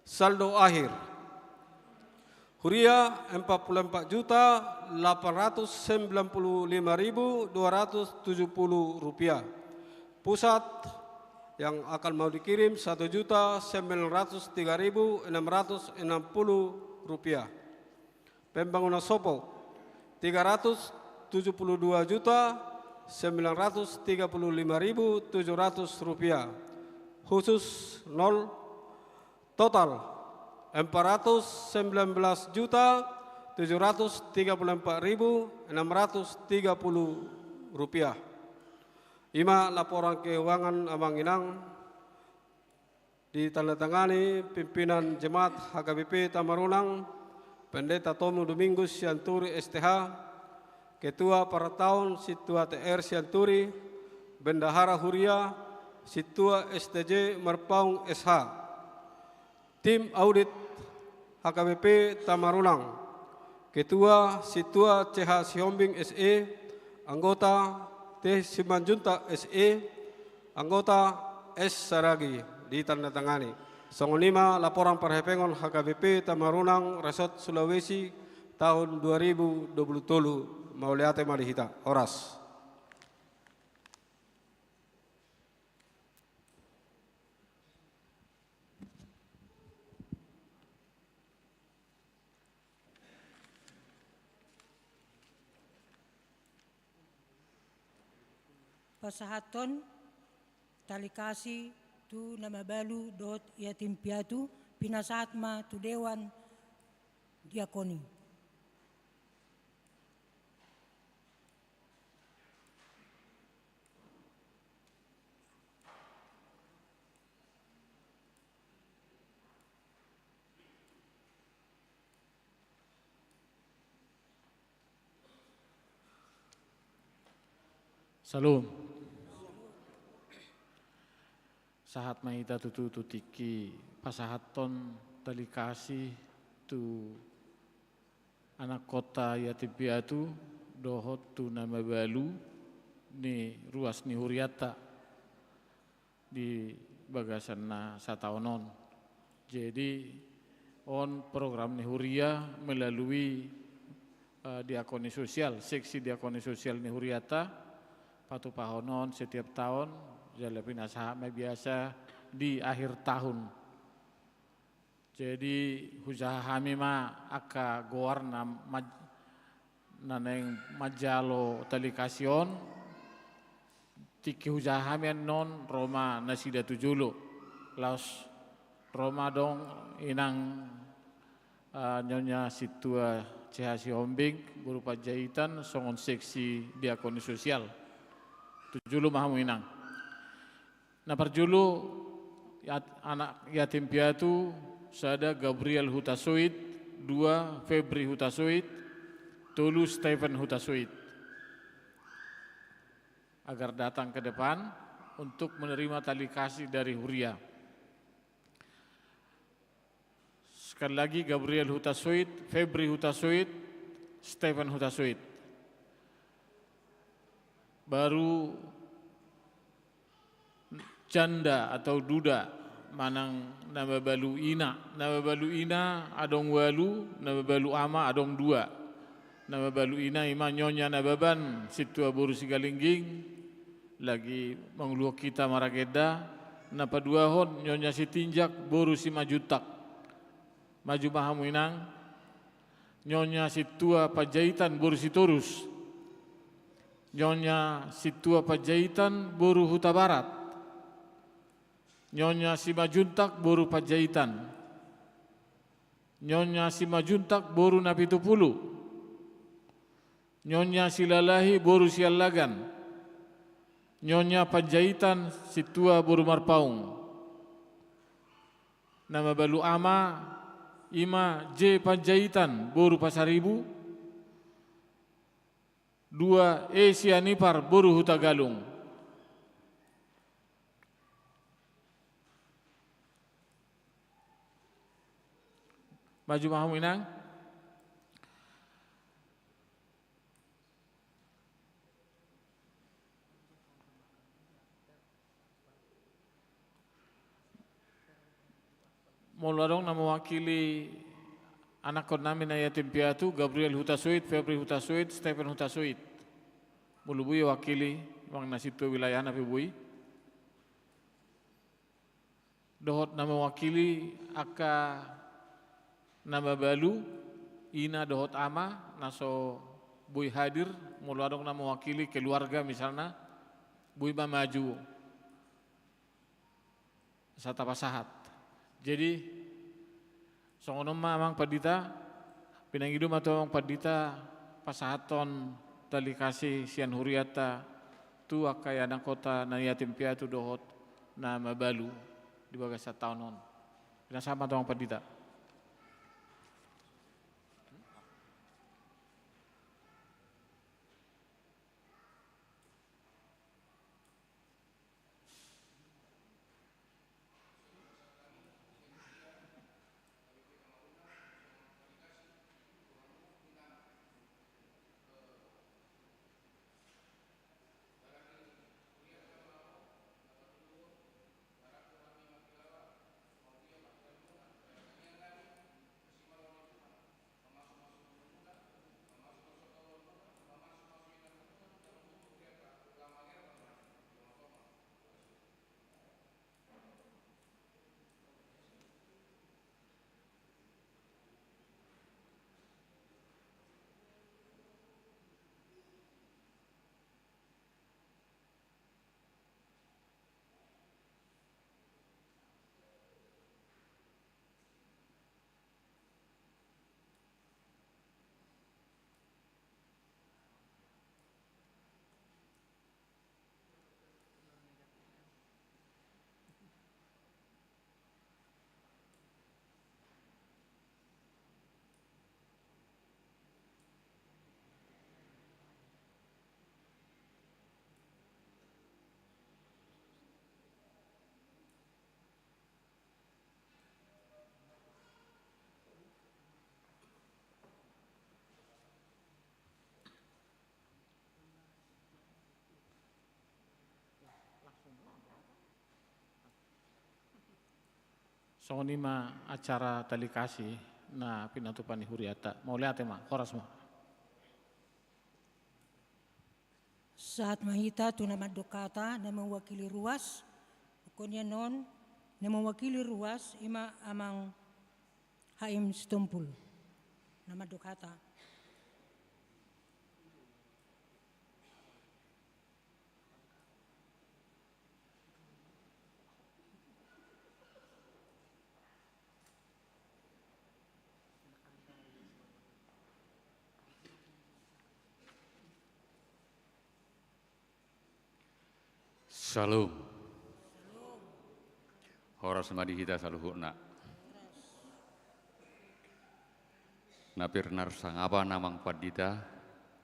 Saldo akhir. Huria, empat puluh empat juta delapan ratus sembilan puluh lima ribu dua ratus tujuh puluh rupiah. Pusat, yang akan mau dikirim, satu juta sembilan ratus tiga ribu enam ratus enam puluh rupiah. Pembangunan sopo, tiga ratus tujuh puluh dua juta sembilan ratus tiga puluh lima ribu tujuh ratus rupiah. Khusus, nol. Total, empat ratus sembilan belas juta tujuh ratus tiga puluh empat ribu enam ratus tiga puluh rupiah. Ima laporan keuangan, Amang Inang, ditandatangani pimpinan Jemaat H K B P Tamarunang, Pendeta Tomu Domingus Sianturi, S T H, Ketua Parataon Sintua T R Sianturi, Bendahara Huria Sintua S T J Marpaung, S H, tim audit H K B P Tamarunang, Ketua Sintua C H Sihombing, S E, anggota T Simanjuntak, S E, anggota S Saragi, ditandatangani. Songon i ma laporan parhepengon H K B P Tamarunang, Resort Sulawesi, tahun dua ribu dua puluh tolu. Mauliate ma di hita. Horas. Pasahathon tali kasi tu na mabalu dohot yatim piatu, pinasahat ma tu dewan diakoni. Salam. Sahat ma hita tutu tu tingki pasahathon tali kasi tu anak kota yatim piatu dohot tu na mabalu ni ruas ni hurianta di bagasan na sataon on. Jadi, on program ni huria melalui, eh, diakoni sosial, seksi diakoni sosial ni hurianta, patupahonon setiap taon, jala pinasahat ma biasa di akhir tahun. Jadi, hujaha hami ma angka goar na maj-, na naeng manjalo tali kasi on, tingki hujaha hami annon ro ma nasida tu jolo. Laos ro ma adong inang, eh, Nyonya Sintua C H Sihombing, boru Panjaitan, songon seksi diakoni sosial. Tu jolo ma hamu, Inang. Na parjolo, yat-, anak yatim piatu, sada Gabriel Hutasoit, dua Febri Hutasoit, tolu Stephen Hutasoit. Agar datang ke depan untuk menerima tali kasih dari huria. Sekali lagi, Gabriel Hutasoit, Febri Hutasoit, Stephen Hutasoit. Baru janda atau duda manang na mabalu ina. Na mabalu ina adong ualu, na mabalu ama adong dua. Na mabalu ina i ma Nyonya Nababan, Sintua boru Sigalingging, lagi manguluhon hita maragenda. Na paduahon Nyonya Sitinjak boru Simanjuntak. Maju ma hamu, Inang. Nyonya Sintua Panjaitan boru Sitorus. Nyonya Sintua Panjaitan boru Hutabarat. Nyonya Simanjuntak boru Panjaitan. Nyonya Simanjuntak boru Napitupulu. Nyonya Silalahi boru Siallagan. Nyonya Panjaitan Sintua boru Marpaung. Na mabalu ama, i ma J Panjaitan boru Pasaribu. Dua E Sianipar boru Hutagalung. Maju ma hamu, Inang. Molo adong na mewakili anakkon nami na yatim piatu, Gabriel Hutasoit, Febri Hutasoit, Stephen Hutasoit. Molo boi wakili, amang na sintua wilayahna pe boi. Dohot na mewakili angka na mabalu, ina dohot ama, na so boi hadir, molo adong na mewakili keluarga misalna, boi ma maju. Asa tapasahat. Jadi, songon on ma amang pandita, pinangido ma tu amang pandita, pasahathon tali kasih sian hurianta, tu angka ianakhonta na yatim piatu dohot na mabalu di bagasan taon on. Pinasahat ma tu amang pandita. Songon i ma acara tali kasih na pinatupa ni hurianta. Mauliate ma, horas ma. Sahat ma hita tu na mandok hata, na mewakili ruas, pokokna non, na mewakili ruas, i ma amang H M Sitompul, na mandok hata. Syalom. Horas ma di hita saluhutna. Na pinarsangap amang pandita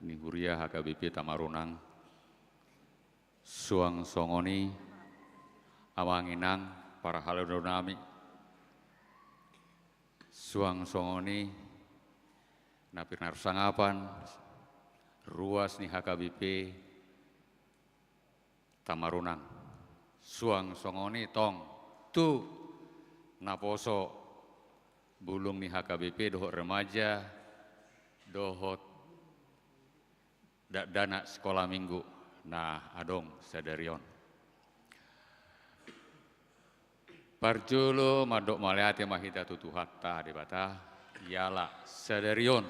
ni huria H K B P Tamaronang. Suang songon i amang inang parhalado nami. Suang songon i na pinarsangapan ruas ni H K B P Tamaronang. Suang songon i tong tu naposo bulung ni H K B P dohot remaja dohot dakdanak sikola minggu na adong sadari on. Parjolo mandok mauliate ma hita tu Tuhanta Debata, jala sadari on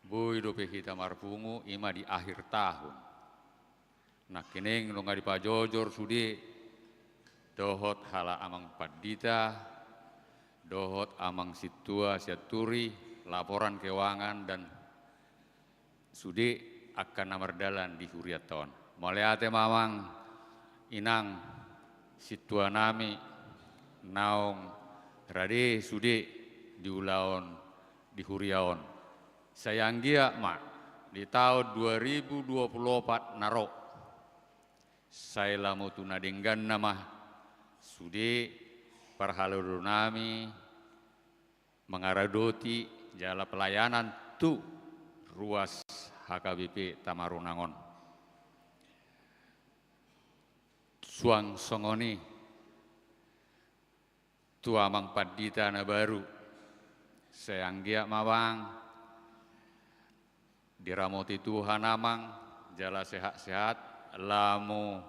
boi dope hita marpungu i ma di akhir tahun. Nangkining nunga dipajojor sude dohot halak amang pandita, dohot amang sintua sian turi, laporan keuangan dan sude angka na mardalan di hurianta on. Mauliate ma amang inang sintua nami naung rade sude di ulaon di huria on. Sai anggiat ma di taon dua ribu dua puluh opat na ro, sai lam tu na dengganna ma sude parhalado nami mangaradoti jala pelayanan tu ruas H K B P Tamarunang on. Suang songon i tu amang pandita na baru. Sai anggiat ma amang diramoti Tuhan amang, jala sehat-sehat, lamu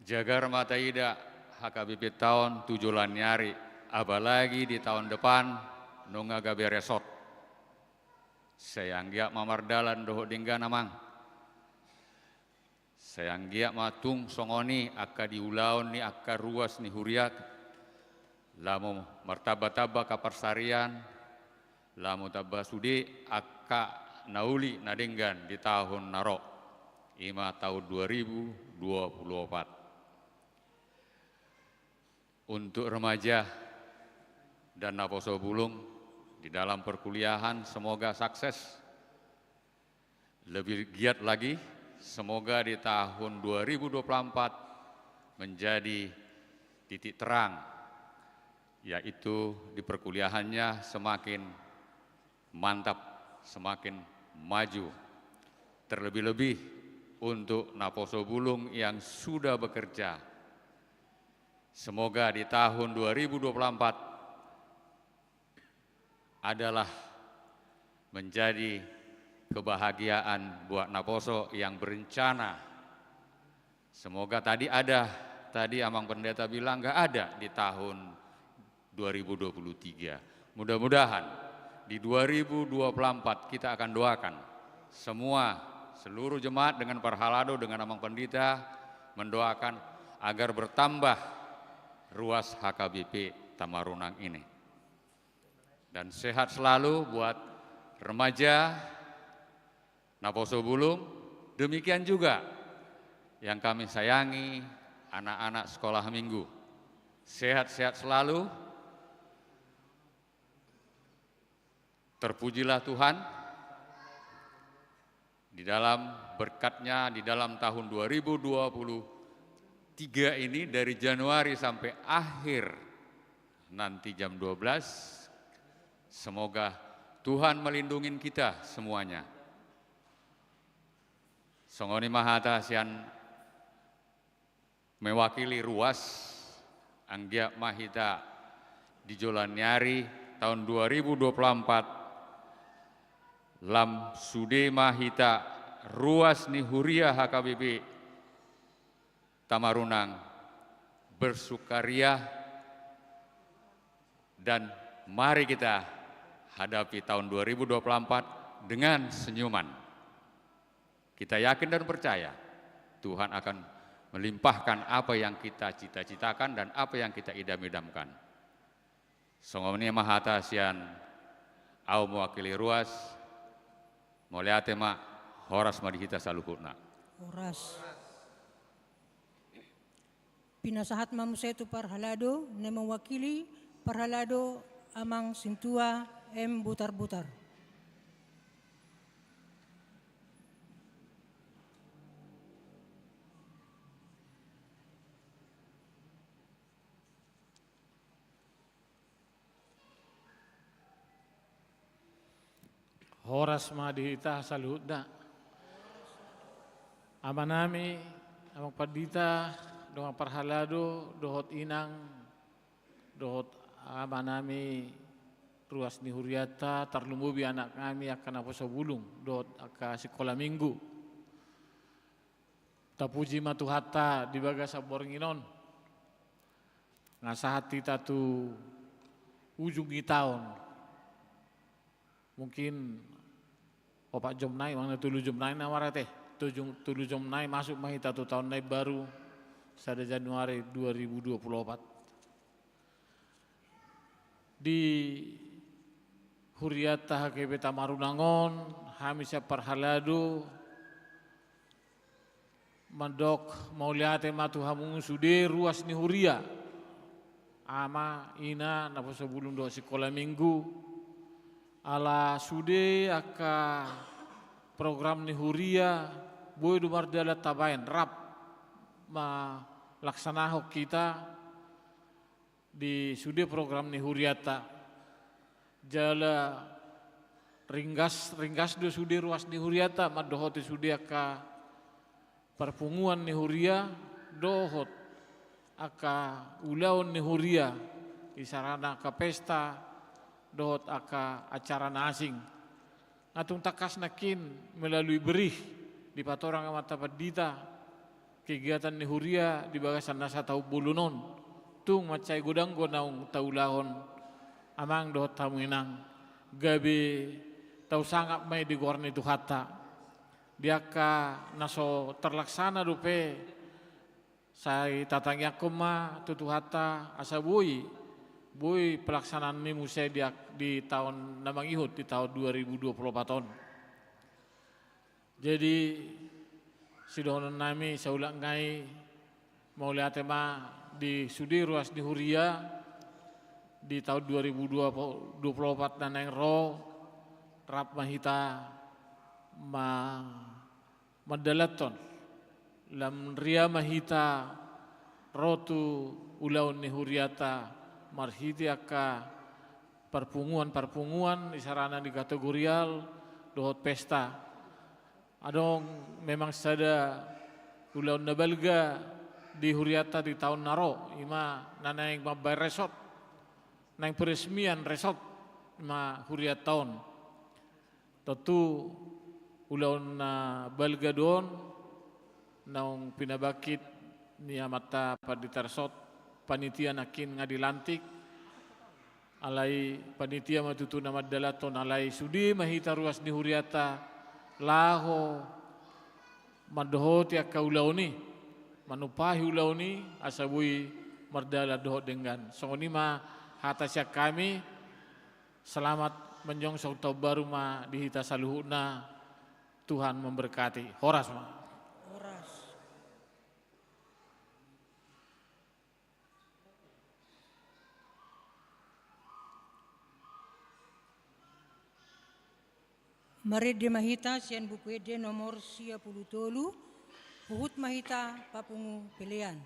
jagar ma taida H K B P-ta on tu joloan ni ari, apalagi di taon depan nunga gabe resort. Sai anggiat ma mardalan dohot denggan amang. Sai anggiat ma tung songon i angka di ulaon ni angka ruas ni huriat, lamu martamba-tamba angka parsarian, lamu tamba sude angka na uli na denggan di taon na ro, i ma taon dua ribu dua puluh opat. Untuk remaja dan naposo bulung di dalam perkuliahan, semoga sukses. Lebih giat lagi, semoga di tahun dua ribu dua puluh empat menjadi titik terang, yaitu di perkuliahannya semakin mantap, semakin maju. Terlebih-lebih untuk naposo bulung yang sudah bekerja. Semoga di tahun dua ribu dua puluh empat adalah menjadi kebahagiaan buat naposo yang berencana. Semoga tadi ada, tadi Amang Pendeta bilang nggak ada di tahun dua ribu dua puluh tiga. Mudah-mudahan di dua ribu dua puluh empat kita akan doakan semua, seluruh jemaat dengan parhalado, dengan Amang Pendeta mendoakan agar bertambah ruas H K B P Tamarunang ini. Dan sehat selalu buat remaja, naposo bulung, demikian juga yang kami sayangi, anak-anak sekolah minggu. Sehat-sehat selalu. Terpujilah Tuhan. Di dalam berkat-Nya, di dalam tahun dua ribu dua puluh tiga ini, dari Januari sampai akhir nanti jam dua belas, semoga Tuhan melindungi kita semuanya. Songon i ma hata sian mewakili ruas, anggiat ma hita di joloan ni ari tahun dua ribu dua puluh empat, lam sude ma hita ruas ni huria H K B P Tamarunang bersukaria, dan mari kita hadapi tahun dua ribu dua puluh empat dengan senyuman. Kita yakin dan percaya Tuhan akan melimpahkan apa yang kita cita-citakan dan apa yang kita idam-idamkan. Songon i ma hata sian ahu mewakili ruas, mauliate ma, horas ma di hita saluhutna. Horas. Pinasahat ma muse tu parhalado, na mewakili parhalado Amang Sintua M Butarbutar. Horas ma di hita saluhutna. Amanami, Amang Pandita, dongan parhalado, dohot inang, dohot amanami, ruas ni hurianta, tarlumobi anaknami angka naposo bulung dohot angka sikola minggu. Tapuji ma Tuhanta di bagasan borngin on, nga sahat hita tu ujung ni taon. Mungkin opat jom nai, manang tolu jom nai na marate. Tolu jom, tolu jom nai masuk ma hita tu taon na imbaru, sada Januari dua ribu dua puluh opat. Di hurianta H K B Tamarunang on, hami sian parhalado mandok mauliate ma tu hamu sude ruas ni huria, ama, ina, naposobulung dohot sikola minggu, ala sude angka program ni huria boi do mardalan tabaen, rap malaksanahon hita di sude program ni hurianta. Jala ringgas, ringgas do sude ruas ni hurianta mandohoti sude angka parpunguan ni huria dohot angka ulaon ni huria, isarana angka pesta dohot angka acara na asing. Nga tung tangkas nangkin melalui berih dipatorang Amanta Pandita kegiatan ni huria di bagasan na sataon bolon on, tung mansai godang do naung taulahon amang dohot hamu inang, gabe tau sangap ma i di goar ni Tuhanta. Di angka na so terlaksana dope, sai tatangiangkon ma tu Tuhanta asa boi, boi pelaksanaan ni muse di, di taon na mangihut, di taon dua ribu dua puluh opat on. Jadi, sidohonon nami saulak nai, mauliate ma di sude ruas ni huria di taon dua ribu dua puluh opat na naeng ro, rap ma hita ma mandalanhon, lam ria ma hita ro tu ulaon ni hurianta marhite angka parpunguan-parpunguan, isarana di kategorial dohot pesta. Adong memang sada ulaon na balga di hurianta di taon na ro, ima na naeng mambaen resort, naeng peresmian resort ma hurianta on. Tontu ulaon na balga do on, naung pinabangkit ni Amanta Pandita Resort, panitia nangkin nga dilantik, alai panitia ma tutu na mandalanhon, alai sude ma hita ruas ni hurianta laho mandohoti angka ulaon i, manumpahi ulaon i, asa boi mardalan dohot denggan. Songon i ma hata sian hami, selamat menyongsong taon baru ma di hita saluhutna, Tuhan memberkati. Horas ma. Horas. Marende ma hita sian Buku Ende nomor sia pulu tolu, huhut ma hita papungu pelean.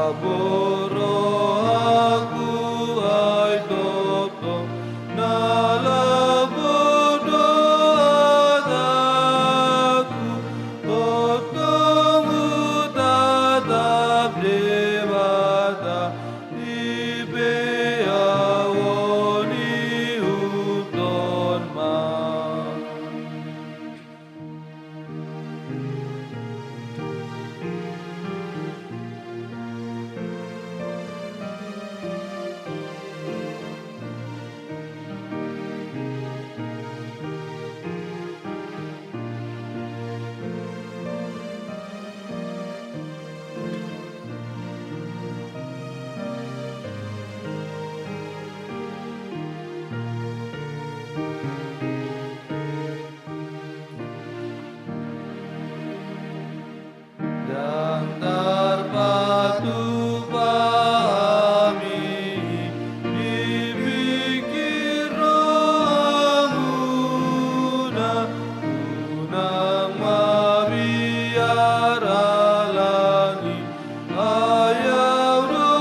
Lambok rohangku ai tongtong, na lambok do hatangku, tongtong hutatap Debata, i pe ahu on ihuthon ma. Ndang tarpatupa hami dipingkir rohamuna, unang mabiar halangi, ai ahu do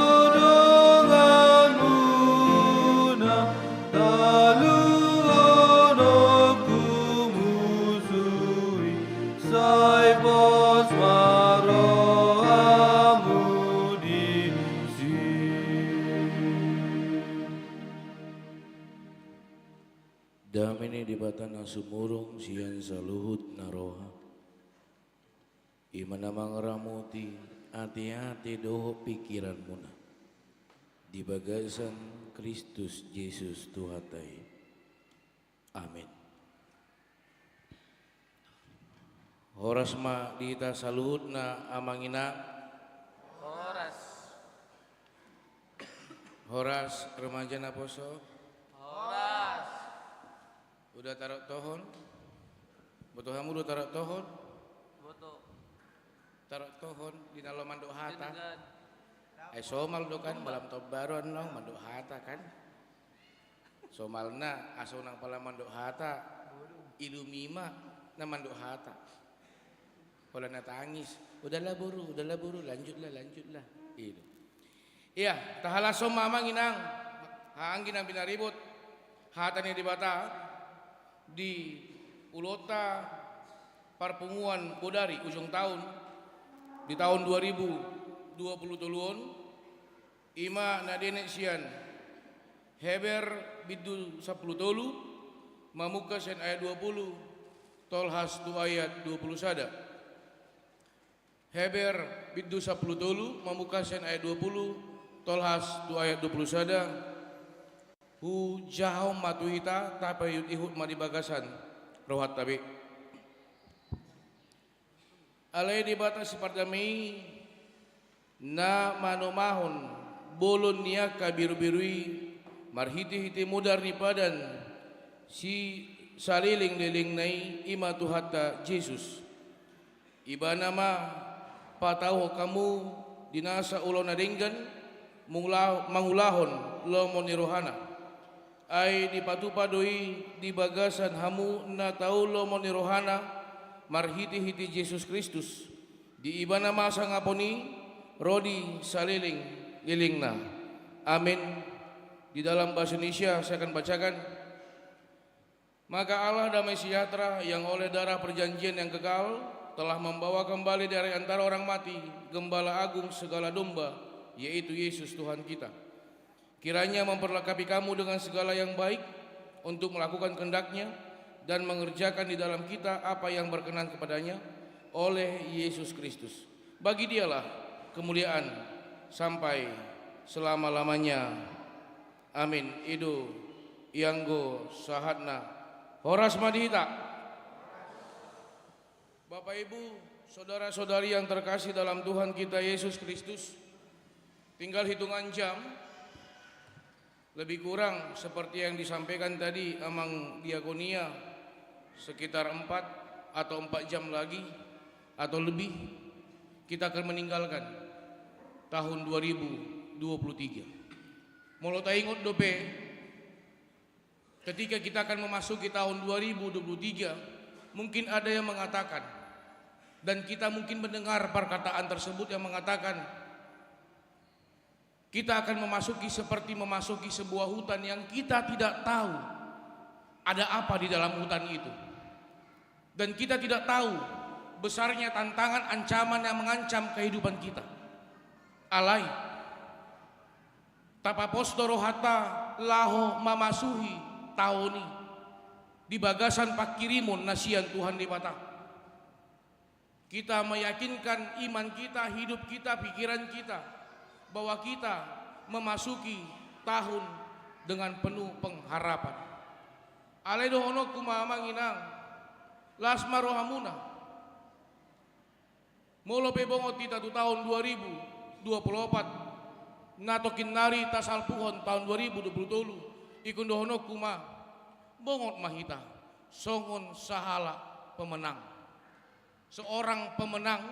donganmuna, taluhononku musu i, sai pos ma rohamu disi. Dame ni Debata na sumurung sian saluhut na roha, i ma na mangaramoti ateate dohot pingkiranmuna di bagasan Kristus Jesus Tuhanta i. Amin. Horas ma di hita saluhutna, Amang Inang. Horas. Horas, remaja naposo. Horas. Uda tarok tohon. Boto hamu do tarok tohon? Boto. Tarok tohon di na laho mandok hata. Dengan. Eh, somal do kan, malam tahun baru annon mandok hata kan. Somalna, asa unang pala mandok hata, ilumi ma na mandok hata. Holan na tangis, udahlah boru, udahlah boru, lanjutlah, lanjutlah. Gitu. Iya, tahalashon ma, Amang Inang, haha anggi na pinaribot, hata ni Debata di ulaonta parpunguan bodari ujung taon di taon dua ribu dua puluh tolu on, i ma na dienet sian Heber bindu sampulu tolu, mamungka sian ayat dua pulu, tolhas tu ayat dua pulu sada. Heber bindu sampulu tolu, mamungka sian ayat dua pulu, tolhas tu ayat dua pulu sada. Hujahahon ma tu hita, tapaihutihut ma di bagasan rohanta be. Alai Debata sipardame i, na manomahon bolon ni angka beruberu i marhitehite modar ni padan sisalelenglelengna i, i ma Tuhanta Jesus. Ibana ma patauhon hamu di nasa ulaon na denggan mangula-, mangulahon lomo ni rohana. Ai dipatupa do i di bagasan hamu na tau lomo ni rohana marhitehite Jesus Kristus. Di Ibana ma sangapon i ro di salelenglelengna. Amen. Di dalam bahasa Indonesia saya akan bacakan. Maka Allah damai sejahtera yang oleh darah perjanjian yang kekal telah membawa kembali dari antara orang mati Gembala Agung segala domba, yaitu Yesus Tuhan kita. Kiranya memperlengkapi kamu dengan segala yang baik untuk melakukan kehendak-Nya dan mengerjakan di dalam kita apa yang berkenan kepada-Nya oleh Yesus Kristus. Bagi Dialah kemuliaan sampai selama-lamanya. Amin. I do ianggo sahatna. Horas ma di hita. Bapak, Ibu, saudara-saudari yang terkasih dalam Tuhan kita Yesus Kristus, tinggal hitungan jam, lebih kurang seperti yang disampaikan tadi Amang Diakonia, sekitar empat atau empat jam lagi atau lebih, kita akan meninggalkan tahun dua ribu dua puluh tiga. Molo taingot dope, ketika kita akan memasuki tahun dua ribu dua puluh tiga, mungkin ada yang mengatakan, dan kita mungkin mendengar perkataan tersebut yang mengatakan, Kita akan memasuki seperti memasuki sebuah hutan yang kita tidak tahu ada apa di dalam hutan itu. Dan kita tidak tahu besarnya tantangan, ancaman yang mengancam kehidupan kita. Alai, tapapos do rohanta laho mamasuhi taon i di bagasan pangkirimon na sian Tuhan Debata. Kita meyakinkan iman kita, hidup kita, pikiran kita, bahwa kita memasuki tahun dengan penuh pengharapan. Alai dohononku ma, amang inang, las ma rohamuna. Molo pe bongot hita tu tahun dua ribu dua puluh opat, na tongkin nari tasalpuhon tahun dua ribu dua puluh tolu, ingkon dohononku ma, bongot ma hita songon sahalak pemenang. Seorang pemenang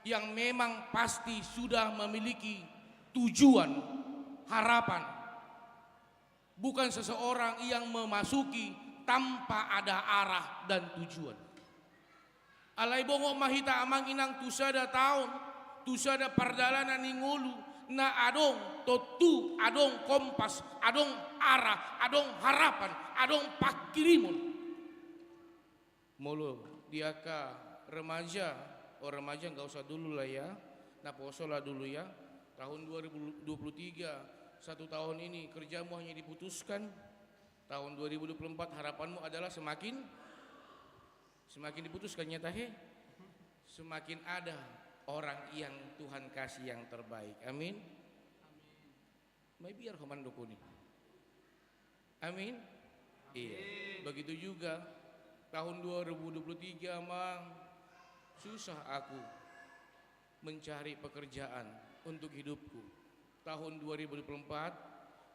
yang memang pasti sudah memiliki tujuan, harapan. Bukan seseorang yang memasuki tanpa ada arah dan tujuan. Alai bongot ma hita, amang inang, tu sada taon, tu sada pardalanan ni ngolu, na adong tontu, adong kompas, adong arah, adong harapan, adong pangkirimon. Molo di angka remaja, oh, remaja nggak usah dulu lah ya, naposo lah dulu ya. Tahun dua ribu dua puluh tiga, satu tahun ini kerjamu hanya diputuskan. Tahun dua ribu dua puluh empat harapanmu adalah semakin, semakin diputuskan, nyata he. Semakin ada orang yang Tuhan kasih yang terbaik. Amin. Mai biar ho mandok i. Amin. Iya. Begitu juga tahun dua ribu dua puluh tiga, amang, susah aku mencari pekerjaan untuk hidupku. Tahun dua ribu dua puluh empat,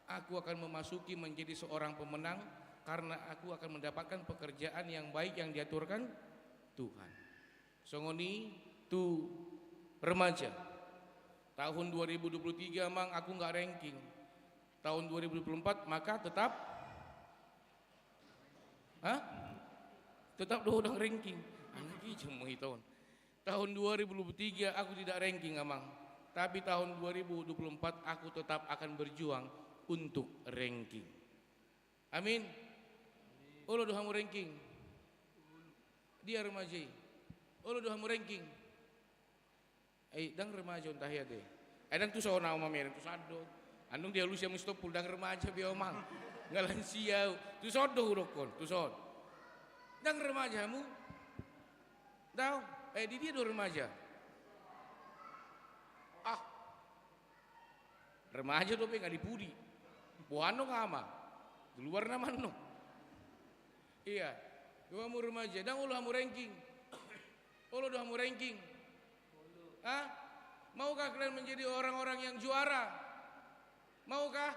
aku akan memasuki menjadi seorang pemenang karena aku akan mendapatkan pekerjaan yang baik yang diaturkan Tuhan. Songon i tu remaja. Tahun dua ribu dua puluh tiga, amang, aku nggak ranking. Tahun dua ribu dua puluh empat, maka tetap, hah? Tetap do ndang ranking. Anak i jemu hiton. Tahun dua ribu dua puluh tiga aku tidak ranking, amang. Tapi tahun dua ribu dua puluh empat aku tetap akan berjuang untuk ranking. Amin. Olo do hamu ranking? Dia remaja i? Olo do hamu ranking? Ai ndang remaja on tahe ate. Ai ndang tuson au mamereng, tuson do. Andung dialusi hamu Sitompul, ndang remaja be au, amang. Nga lansia au. Tuson do hudokkon, tuson. Ndang remaja hamu? Ndang. Eh, di dia do remaja? Ah. Remaja dope, nga di pudi. Boha annon, ama? Di luar nama annon. Iya. Do hamu remaja, ndang olo hamu ranking? Olo do hamu ranking? Hah? Maukah kalian menjadi orang-orang yang juara? Maukah?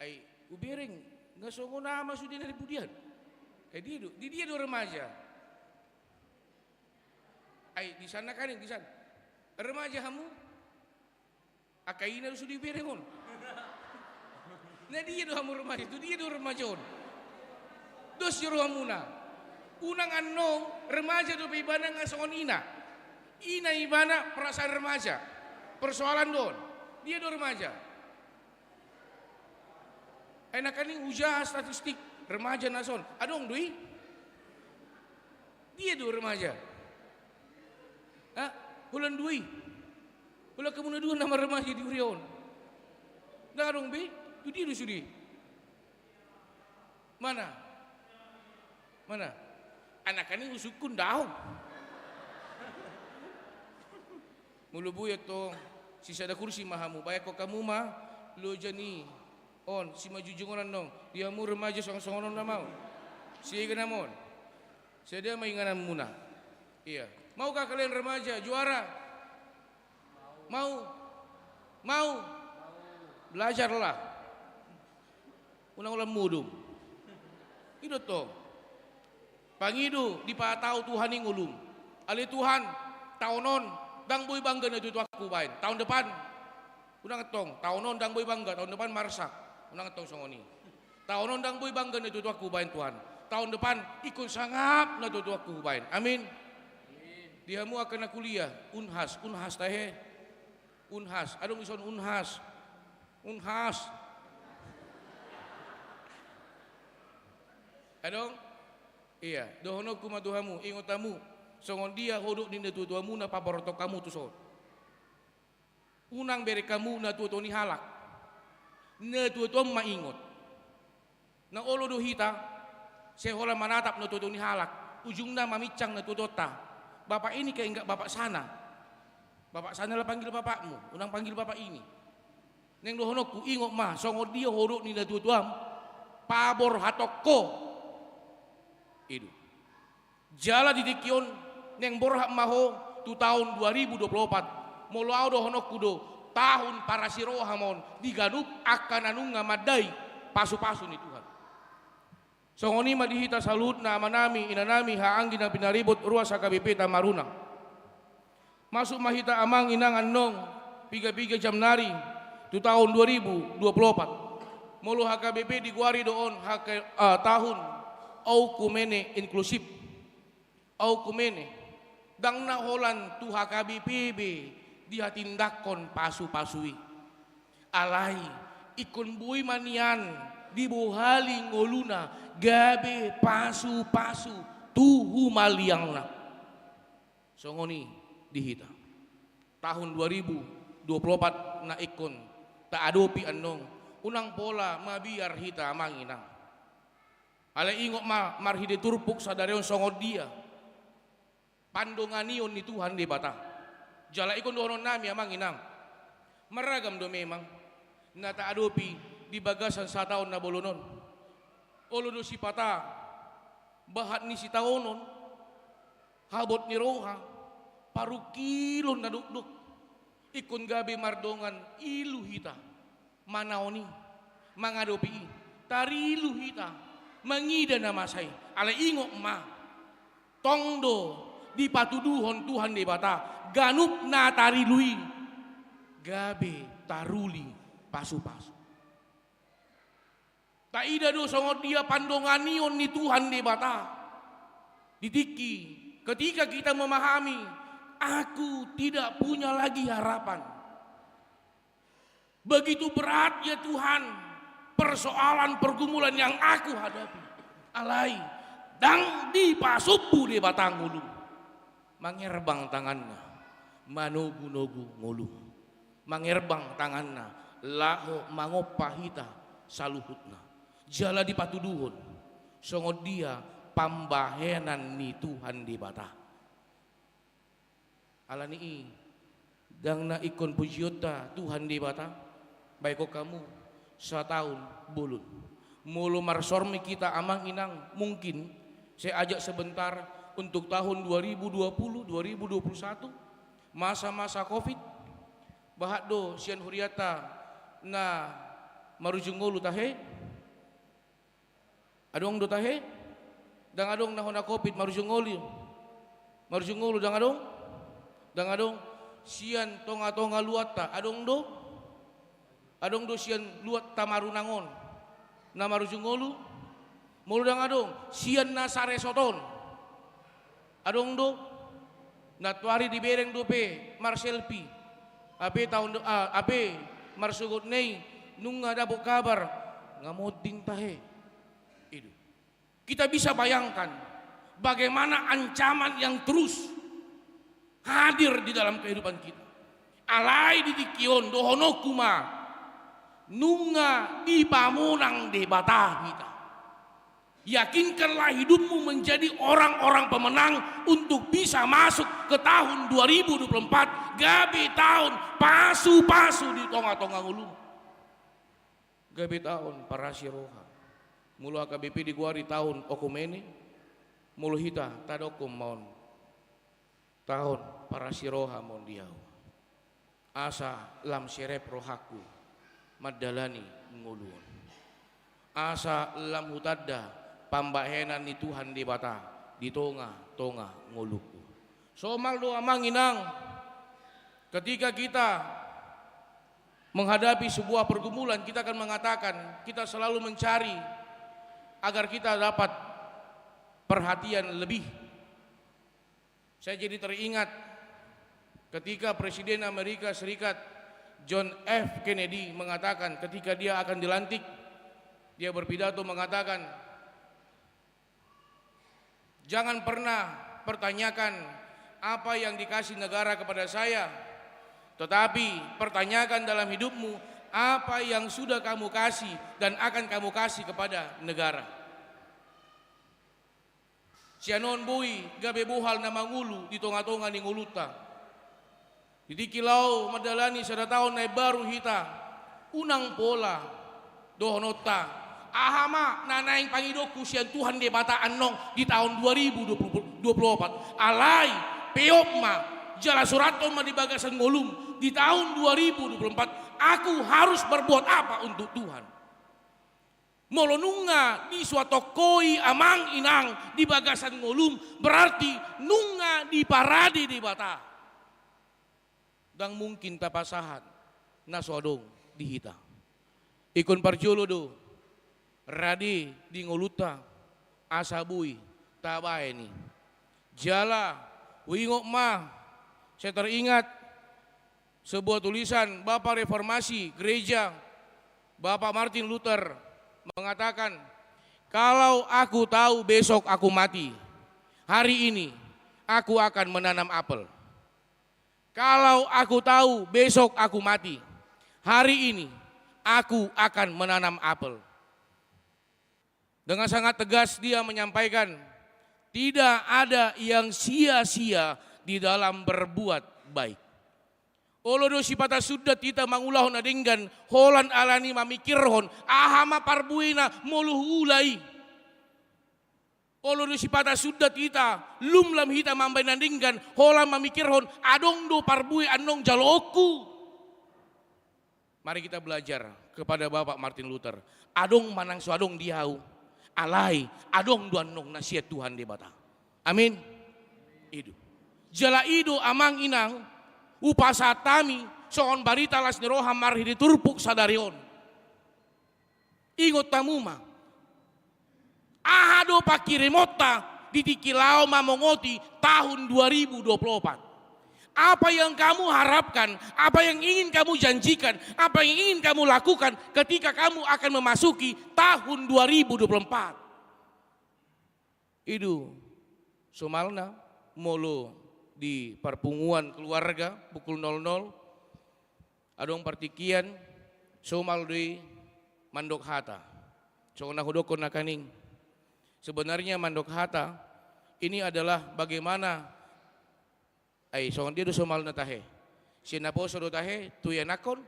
Ai, hubereng, nga songon ama sude na di pudian. Eh, dia do, di dia do remaja? Ai, di sana kan, di sana. Remaja hamu? Angka ina do sude hubereng on. Na dia do hamu remaja? Tu dia do remaja on? Dos jo rohamuna. Unang annon remaja dope ibana nga songon ina. Ina ibana perasaan remaja. Persoalan do on. Dia do remaja? Ai nangkaning hujaha statistik, remaja na son. Adong do i? Dia do remaja? Ha? Holan dua i? Holan hamu na dua nama remaja di huria on? Ndang adong be? Tu dia do sude? Mana? Mana? Ai nangkaning husungkun daong. Molo boi antong, sisada kursi ma hamu, baenkon hamu ma loja ni on, simanjujung on annon. Di hamu remaja songon songon on nama on. Siaga nama on? Sada ma ingananmuna. Iya. Maukah kalian remaja juara? Mau? Mau? Belajarlah. Unang holan modom. I do tong. Pangido dipatau Tuhan i ngolum. Ale Tuhan, taon on ndang boi bangga natuatuangku baen. Taon depan. Unang antong, taon on ndang boi bangga, taon depan marsak. Unang antong songon i. Taon on ndang boi bangga natuatuangku baen, Tuhan. Taon depan ingkon sangap natuatuangku baen. Amin. Di hamu angka na kuliah, Unhas, Unhas tahe. Unhas, adong dison Unhas. Unhas. Adong? Iya, dohononku ma tu hamu, ingot hamu. Songon dia hodok ni natuatuamuna paborhathon hamu tuson. Unang bereng hamu natuatua ni halak. Natuatua ma ingot. Na olo do hita, sai holan manatap natuatua ni halak, ujungna maminsang natuatuanta. Bapak ini kayak enggak bapak sana. Bapak sana lah panggil bapakmu, unang panggil bapak ini. Naeng dohononku, ingot ma, songon dia hodok ni natuatuam, paborhathon ho. I do. Jala di tingki on, naeng borhat ma ho tu taon dua ribu dua puluh opat. Molo au dohononku do, taon parasiroha ma on di ganup angka na nunga mandai pasupasu ni Tuhan. Songon i ma di hita saluhutna, amanami, inanami, haha anggi na pinaribot, ruas H K B P Tamarunang. Masuk ma hita, amang inang, annon piga-piga jam nari tu taon dua ribu dua puluh opat. Molo H K B P digoari do on H K, ah, taon oekumene inklusif. Oekumene, ndang na holan tu H K B P be dihatindangkon pasupasu i. Alai ingkon boi ma nian dibohali ngoluna gabe pasupasu tu humaliangna. Songon i di hita. Taon dua ribu dua puluh opat na ingkon taadopi annon, unang pola mabiar hita, amang inang. Alai ingot ma marhite turpuk sadari on songon dia pandonganion ni Tuhan Debata. Jala ingkon dohononnami, amang inang, marragam do memang na taadopi di bagasan sataon na bolon on. Olo do sipata bahat ni sitaonon, habot ni roha, parungkilon na dokdok. Ingkon gabe mardongan ilu hita manaon i, mangadopi i, tarilu hita mangida na masa i. Alai ingot ma, tong do dipatuduhon Tuhan Debata ganup na tarilu i gabe taruli pasupasu. Taida do songon dia pandonganion ni Tuhan Debata di tingki ketika kita memahami, "Aku tidak punya lagi harapan. Begitu berat, ya Tuhan, persoalan pergumulan yang aku hadapi. Alai ndang dipasombu Debata ngolum." Mangerbang tanganna, manogunogu ngolum. Mangerbang tanganna, laho mangompa hita saluhutna. Jala dipatuduhon songon dia pambahenan ni Tuhan Debata. Alani i, ndang na ingkon pujionta Tuhan Debata, baen hamu sataon bolon. Molo marsormi hita, amang inang, mungkin saya ajak sebentar untuk tahun dua ribu dua puluh, dua ribu dua puluh satu, masa-masa covid, bahat do sian hurianta na marujung ngolu tahe? Adong do tahe? Ndang adong na hona covid marujung ngolu. Marujung ngolu ndang adong? Ndang adong. Sian tonga-tonga luatta adong do? Adong do sian luat Tamarunang on na marujung ngolu? Molo ndang adong, sian na saresort on adong do? Nantoari dibereng dope marselfie. Hape taon do, ah, hape marsogotna i nunga dapot kabar, nga monding tahe. I do. Kita bisa bayangkan bagaimana ancaman yang terus hadir di dalam kehidupan kita. Alai di tingki on dohononku ma, nunga dipamonang Debata hita. Yakinkanlah hidupmu menjadi orang-orang pemenang untuk bisa masuk ke tahun dua ribu dua puluh empat, gabe taon pasupasu di tonga-tonga ngolum. Gabe taon parasiroha. Molo H K B P digoari taon oekumene, molo hita tadokkon ma on taon parasiroha ma on di ahu. Asa lam serep rohangku mandalani ngolu on. Asa lam hutanda pambahenan ni Tuhan Debata di tonga-tonga ngolungku. Somal do, amang inang, ketika kita menghadapi sebuah pergumulan, kita akan mengatakan, kita selalu mencari agar kita dapat perhatian lebih. Saya jadi teringat ketika Presiden Amerika Serikat John F Kennedy mengatakan, ketika dia akan dilantik, dia berpidato mengatakan, "Jangan pernah pertanyakan apa yang dikasih negara kepada saya, tetapi pertanyakan dalam hidupmu apa yang sudah kamu kasih dan akan kamu kasih kepada negara." Sian on boi gabe bohal na mangolu di tonga-tonga ni ngolunta. Di tingki laho mandalani sada taon na imbaru hita, unang pola dohononta, "Aha ma na naeng pangidongku sian Tuhan Debata annon di taon dua ribu dua puluh, dua puluh opat?" Alai, peop ma, jala surathon ma di bagasan ngolum, di taon dua ribu dua puluh empat, aku harus berbuat apa untuk Tuhan? Molo nunga disuatongkoi amang inang di bagasan ngolum, berarti nunga diparade Debata. Ndang mungkin tapasahat na so adong di hita. Ingkon parjolo do rade di ngolunta, asa boi tabaen i. Jala, huingot ma, saya teringat sebuah tulisan Bapa Reformasi Gereja, Bapak Martin Luther, mengatakan, "Kalau aku tahu besok aku mati, hari ini aku akan menanam apel. Kalau aku tahu besok aku mati, hari ini aku akan menanam apel." Dengan sangat tegas dia menyampaikan, tidak ada yang sia-sia di dalam berbuat baik. Olo do sipata sundat hita mangulahon na denggan, holan alani mamikirhon, aha ma parbuena molo huula i. Olo do sipata sundat hita, lumlam hita mambaen na denggan, holan mamikirhon, adong do parbue annon jaloonku. Mari kita belajar kepada Bapak Martin Luther. Adong manang so adong di ahu, alai adong do annon na sian Tuhan Debata. Amin. I do. Jala i do amang inang, hupasahat hami songon barita las ni roha marhite turpuk sadari on. Ingot hamu ma, aha do pangkirimonta di tingki laho mamongoti tahun dua ribu dua puluh empat? Apa yang kamu harapkan, apa yang ingin kamu janjikan, apa yang ingin kamu lakukan ketika kamu akan memasuki tahun dua ribu dua puluh empat? I do somalna molo di parpunguan keluarga pukul nol nol, adong partingkian, somal do i mandok hata. Songon na hudokkon nangkaning, sebenarnya mandok hata ini adalah bagaimana, ai, songon dia do somalna tahe? Sian naposo do tahe tu ianakhon?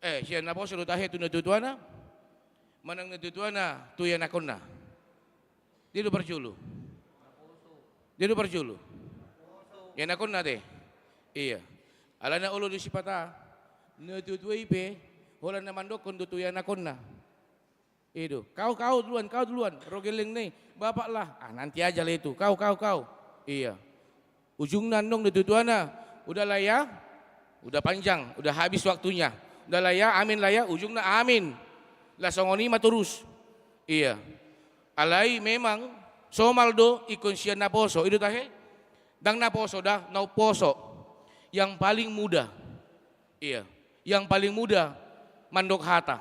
Eh, sian naposo do tahe tu natuatuana? Manang natuatuana tu ianakhonna? Dia do parjolo. Dia do parjolo. Ianakhonna te. Iya. Alana olo do sipata natuatua i pe holan na mandokkon do tu ianakhonna. I do. Kau, kau duluan, kau duluan. Ro gellengna i. Bapak lah. Ah, nanti aja lah itu. Kau, kau, kau. Iya. Ujungna annon do tutuana. Udah lah ya. Udah panjang, udah habis waktunya. Udah lah ya, amin lah ya. Ujungna amin. Lah songon i ma torus. Iya. Alai memang somal do ingkon sian naposo. I do tahe? Ndang naposo da, na umposo. Yang paling mudah. Iya, yang paling mudah mandok hata.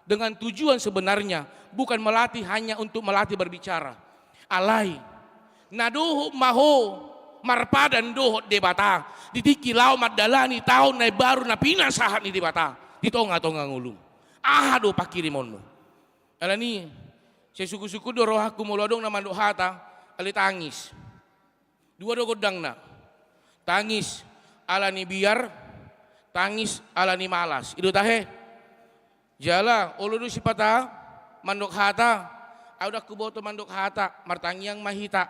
Dengan tujuan sebenarnya bukan melatih hanya untuk melatih berbicara. Alai, na dohot ma ho marpadan dohot Debata di tingki laho mandalani taon na imbaru na pinasahat ni Debata di tonga-tonga ngolum. Aha do pangkirimonmu? Alani, sai sungkun-sungkun do rohangku molo adong na mandok hata, alai tangis. Dua do gondangna. Tangis alani biar, tangis alani malas. I do tahe? Jala, olo do sipata mandok hata, ahu ndang huboto mandok hata, martangiang ma hita.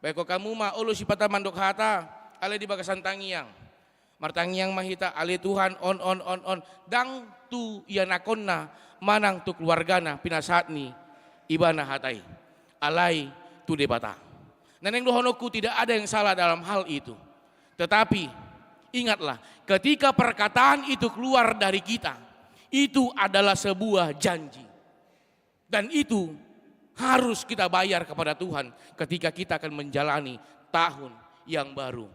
Baen hamu ma, olo sipata mandok hata, alai di bagasan tangiang. Martangiang ma hita, ale Tuhan, on, on, on, on. Ndang tu ianakhonna, manang tu keluargana, pinasahat ni ibana hata i. Alai tu Debata. Na naeng dohononku, tidak ada yang salah dalam hal itu. Tetapi, ingatlah, ketika perkataan itu keluar dari kita, itu adalah sebuah janji. Dan itu harus kita bayar kepada Tuhan ketika kita akan menjalani tahun yang baru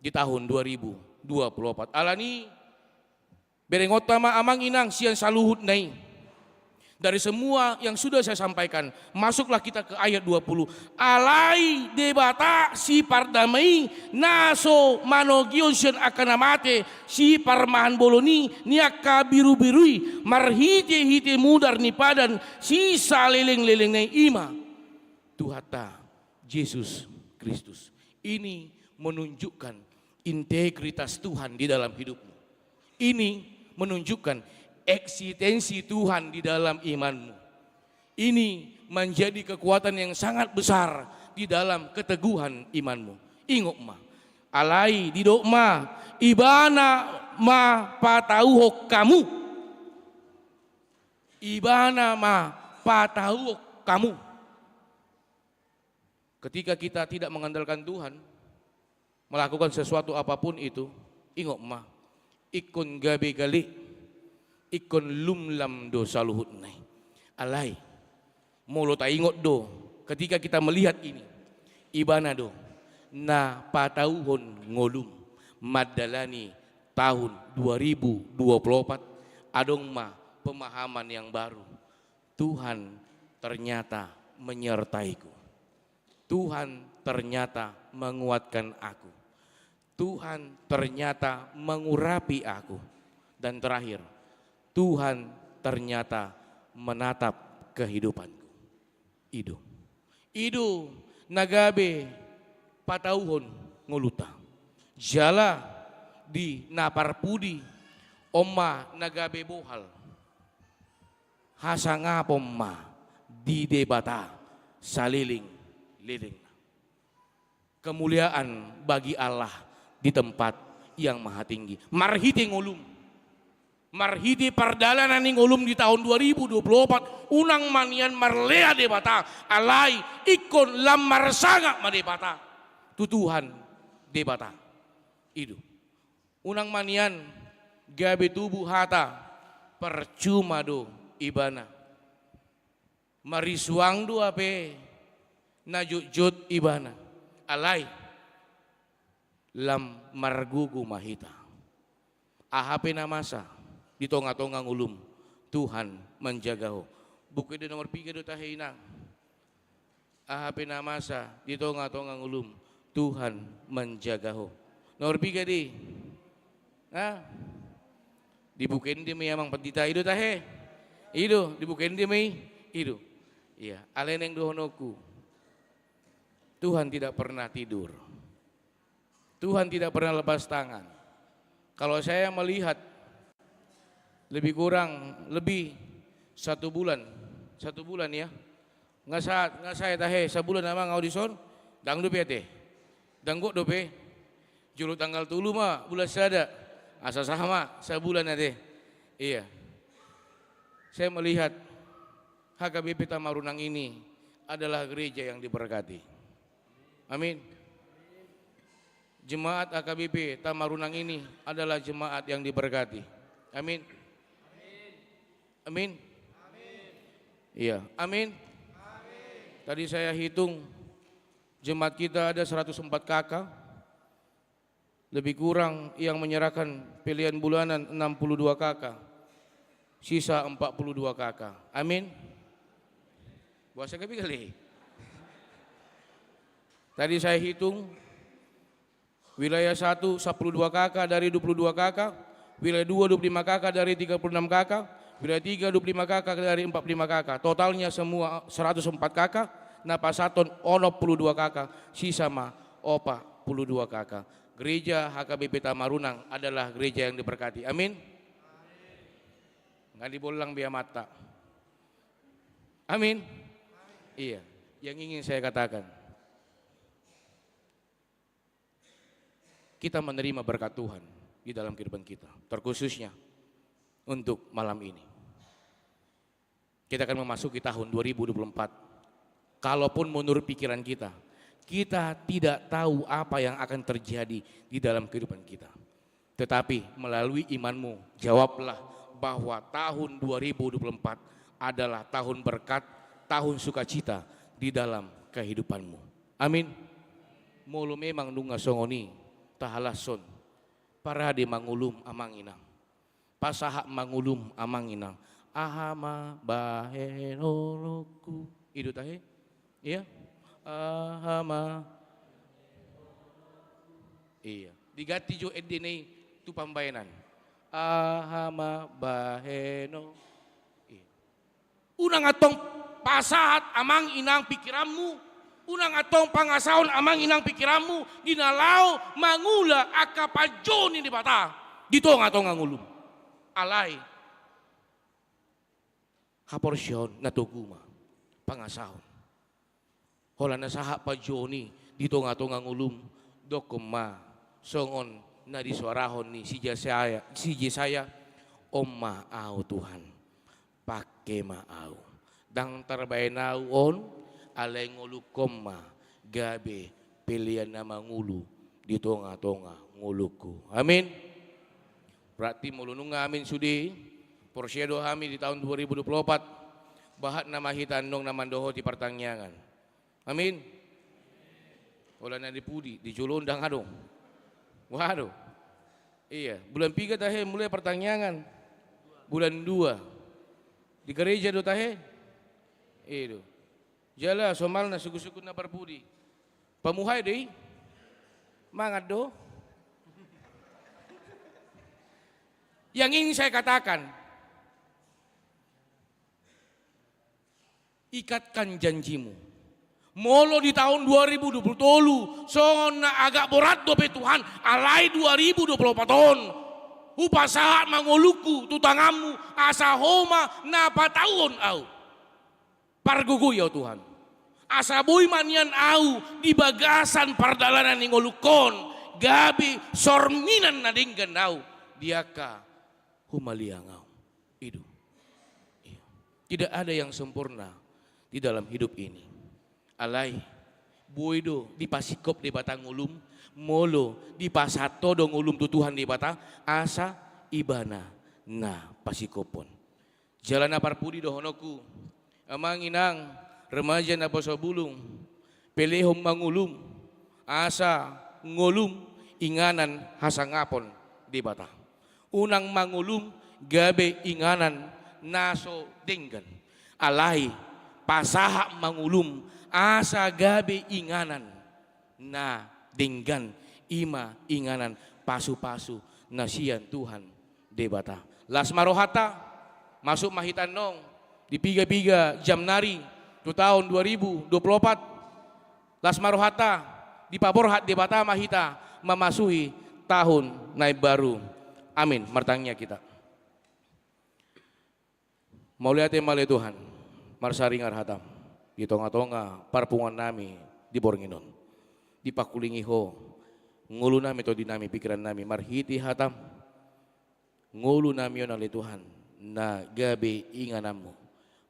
di tahun dua ribu dua puluh empat. Alani, Berengonta ma amang inang sian saluhutna i. Dari semua yang sudah saya sampaikan, masuklah kita ke ayat dua puluh. Alai Debata sipardamei i, na so manogihon sian angka na mate, siparmahan bolon i, ni angka birubiru i, marhitehite mudar ni padan sisalelenglelengna i, i ma Tuhanta Jesus Kristus. Ini menunjukkan integritas Tuhan di dalam hidupmu. Ini menunjukkan eksistensi Tuhan di dalam imanmu. Ini menjadi kekuatan yang sangat besar di dalam keteguhan imanmu. Ingot ma, alai didok ma, Ibana ma patauhon hamu. Ibana ma patauhon hamu. Ketika kita tidak mengandalkan Tuhan, melakukan sesuatu apapun itu, ingot ma, ingkon gabe gale, ingkon lumlam do saluhutna i. Alai, molo taingot do, ketika kita melihat ini, Ibana do na patauhon ngolum mandalani tahun dua ribu dua puluh empat, adong ma pemahaman yang baru. Tuhan ternyata menyertaiku. Tuhan ternyata menguatkan aku. Tuhan ternyata mengurapi aku. Dan terakhir, Tuhan ternyata menatap kehidupanku. I do. I do na gabe patauhon ngolunta. Jala di na parpudi, on ma na gabe bohal. Hasangapon ma di Debata salelenglelengna. Kemuliaan bagi Allah di tempat yang maha tinggi. Marhite ngolum. Marhite pardalanan ni ngolum di tahun dua ribu dua puluh empat, unang ma nian marlea Debata, alai ingkon lam marsangap ma Debata. Tu Tuhan Debata. I do. Unang ma nian gabe tubu hata, percuma do ibana. Marisuang do hape na jotjot ibana. Alai lam margogo ma hita. Aha pe na masa di tongatonga ngolum, Tuhan manjaga ho. Buku ende nomor piga do tahe inang. Aha pe na masa di tongatonga ngolum, Tuhan manjaga ho. Nomor piga di? Ha? Di buku ende ma i amang pandita, i do tahe? I do, di buku ende ma i? I do. Iya, alai naeng dohononku. Tuhan tidak pernah tidur. Tuhan tidak pernah lepas tangan. Kalau saya melihat lebih kurang, lebih satu bulan, satu bulan ya. Nga sahat, nga sahat tahe, sabulan amang au dison, ndang dope ate. Ndang gok dope. Jolo tanggal tolu ma bulan sada. Asa sah ma sabulan ate. Iya. Saya melihat H K B P Tamarunang ini adalah gereja yang diberkati. Amin. Jemaat H K B P Tamarunang ini adalah jemaat yang diberkati. Amin. Amin. Iya, amin. Tadi saya hitung, jemaat kita ada seratus empat K K. Lebih kurang yang menyerahkan pelean bulanan enam puluh dua K K. Sisa empat puluh dua K K. Amin. Boasa gabe gale? Tadi saya hitung, wilayah satu, sepuluh dua K K dari dua puluh dua K K, wilayah dua, dua puluh lima K K dari tiga puluh enam K K, wilayah tiga, dua puluh lima K K dari empat puluh lima K K. Totalnya semua seratus empat K K, na pasahathon onom puluh dua K K, sisa ma opat puluh dua K K. Gereja H K B P Tamarunang adalah gereja yang diberkati. Amin. Nga dibollang be amanta. Amin. Iya, yang ingin saya katakan, kita menerima berkat Tuhan di dalam kehidupan kita, terkhususnya untuk malam ini. Kita akan memasuki tahun dua ribu dua puluh empat. Kalaupun menurut pikiran kita, kita tidak tahu apa yang akan terjadi di dalam kehidupan kita. Tetapi melalui imanmu, jawablah bahwa tahun dua ribu dua puluh empat adalah tahun berkat, tahun sukacita di dalam kehidupanmu. Amin. Molo memang nunga songon i tahalashon, parade ma ngolum amang inang. pasahat mangulum amang inang. Aha ma bahenonku. I do tahe? Iya. Aha ma. Iya. Diganti jo ende na i tu pambahenan. Aha ma bahenon. Iya. Unang antong pasahat amang inang pikiranmu, unang antong pangasahon amang inang pikiranmu, di na laho mangula angka panjou ni Debata di tonga-tonga ngolum. Alai haporseaon na togu ma pangasahon. Holan na sahat panjouon i di tonga-tonga ngolum, dokkon ma songon na disoarahon ni si Jesaya, si Jesaya, on ma ahu Tuhan, pangke ma ahu. Ndang tarbahen ahu on, alai ngolungkon ma gabe pelean na mangulu di tonga-tonga ngolungku. Amin. Berarti molo nunga amin sude, porsea do hami di tahun dua ribu dua puluh empat, bahat nama hita annon na mandohoti partangiangan. Amin. Holan na di pudi, di jolo on ndang adong. Waduh. Iya, bulan piga tahe mulai partangiangan? Bulan dua. Di gereja do tahe? Iya do. Jala somalna sungkun-sungkun na parpudi. Pamuhai do i? Mangan do? Yang ingin saya katakan, ikatkan janjimu. Molo di tahun dua ribu dua puluh tolu, songon na agak borat dope Tuhan, alai dua ribu dua puluh empat on, hupasahat ma ngolungku tu tanganmu, asa ho ma na patauhon ahu. Pargogoi ahu Tuhan. Asa boi ma nian ahu di bagasan pardalanan ni ngolungkon, gabe sorminan na denggan ahu di angka humaliang ahu. I do. Iya. Tidak ada yang sempurna di dalam hidup ini. Alai, boi do dipasingkop Debata ngolum, molo dipasahat ho do ngolum tu Tuhan Debata, asa Ibana na pasingkophon. Jala na parpudi dohononku, amang inang, remaja naposobulung, pelehon ma ngolum, asa ngolum inganan hasangapon Debata. Unang ma ngolum gabe inganan na so denggan. Alai, pasahat ma ngolum, asa gabe inganan na denggan, i ma inganan pasu-pasu na sian Tuhan Debata. Las ma rohanta, masuk ma hita annon di piga-piga jam nari tu tahun dua ribu dua puluh empat. Las ma rohanta, dipaborhat Debata ma hita mamasuhi tahun na imbaru. Amin. Martangiang hita. Mauliate ma ale Tuhan, marsaringar hatam di tonga-tonga parpunguan nami di borngin on. Dipangkulingi ho ngolu nami, tondi nami, pikiran nami, marhite hatam. Ngolu nami on ale Tuhan, na gabe ingananmu.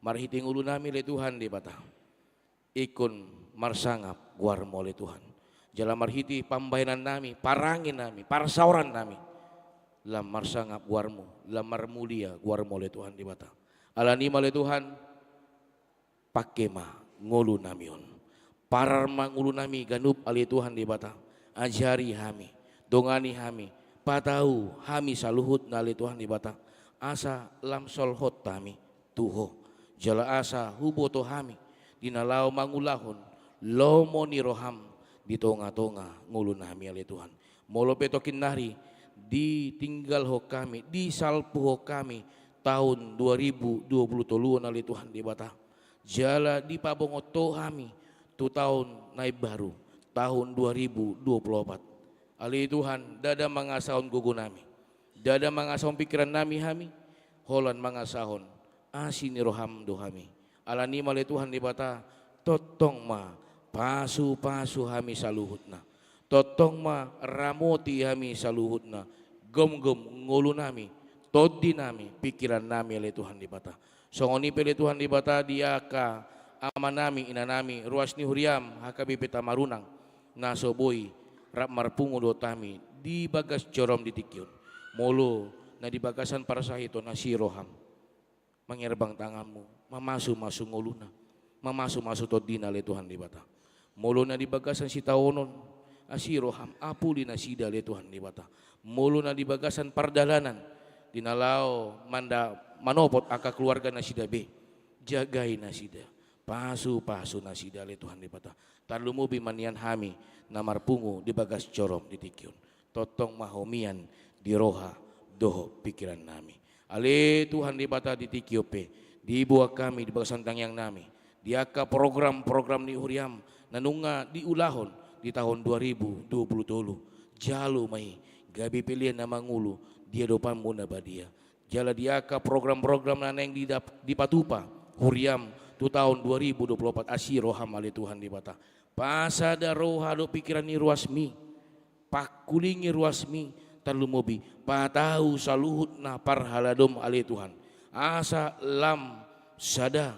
Marhite ngolu nami ale Tuhan Debata, ingkon marsangap goarmu ale Tuhan. Jala marhite pambahenan nami, parange nami, parsaoran nami, lam marsangap goarmu, lam marmulia goarmu ale Tuhan Debata. Alani i ma ale Tuhan, pangke ma ngolu nami on. Parar ma ngolu nami ganup ale Tuhan Debata. Ajari hami, dongani hami, patau hami saluhutna ale Tuhan Debata. Asa lam solhot hami tu ho. Jala asa huboto hami di na laho mangulahon lomo ni roham di tonga-tonga ngolu nami ale Tuhan. Molo pe tongkin nari ditinggalhon hami, disalpuhon hami tahun dua ribu dua puluh tolu on ale Tuhan Debata. Jala dipabongot ho hami tu tahun na imbaru, tahun dua ribu dua puluh empat. Ale Tuhan, ndada mangasahon gogo nami, ndada mangasahon pikiran nami hami, holan mangasahon asi ni roham do hami. Alani i ma ale Tuhan Debata, tongtong ma pasu-pasu hami saluhutna. Tongtong ma ramoti hami saluhutna, gomgom ngolu nami, tondi nami, pikiran nami ale Tuhan Debata. Songon i pe ale Tuhan Debata di angka ama nami, ina nami, ruas ni huriam, H K B P Tamarunang, na so boi rap marpungu dohot hami di bagas jorom di tingki on. Molo na di bagasan parsahiton, asi roham. Mangerbang tanganmu, mamasu-masu ngoluna, mamasu-masu tondina ale Tuhan Debata. Molo na di bagasan sitaonon, asi roham, apuli nasida ale Tuhan Debata. Molo na di bagasan pardalanan, di na laho manda-, manopot angka keluarga nasida be. Jagai nasida, pasu-pasu nasida ale Tuhan Debata. Tarlumobi ma nian hami na marpungu di bagas jorom di tingki on. Tongtong ma Ho mian di roha dohot pikiran nami. Ale Tuhan Debata, di tingki on pe, diboan hami di bagasan tangiang nami, di angka program-program ni huriaM na nunga diulahon di taon dua ribu dua puluh tolu. Jalo ma i gabe pelean na mangolu di adopanMu na badia. Jala di angka program-program na naeng didap-, dipatupa huriaM tu taon dua ribu dua puluh opat, asi rohaM ale Tuhan Debata. Pasada roha dohot pikiran ni ruasMi, pangkulingi ruasMi, tarlumobi patau saluhutna parhaladoM ale Tuhan. Asa lam sada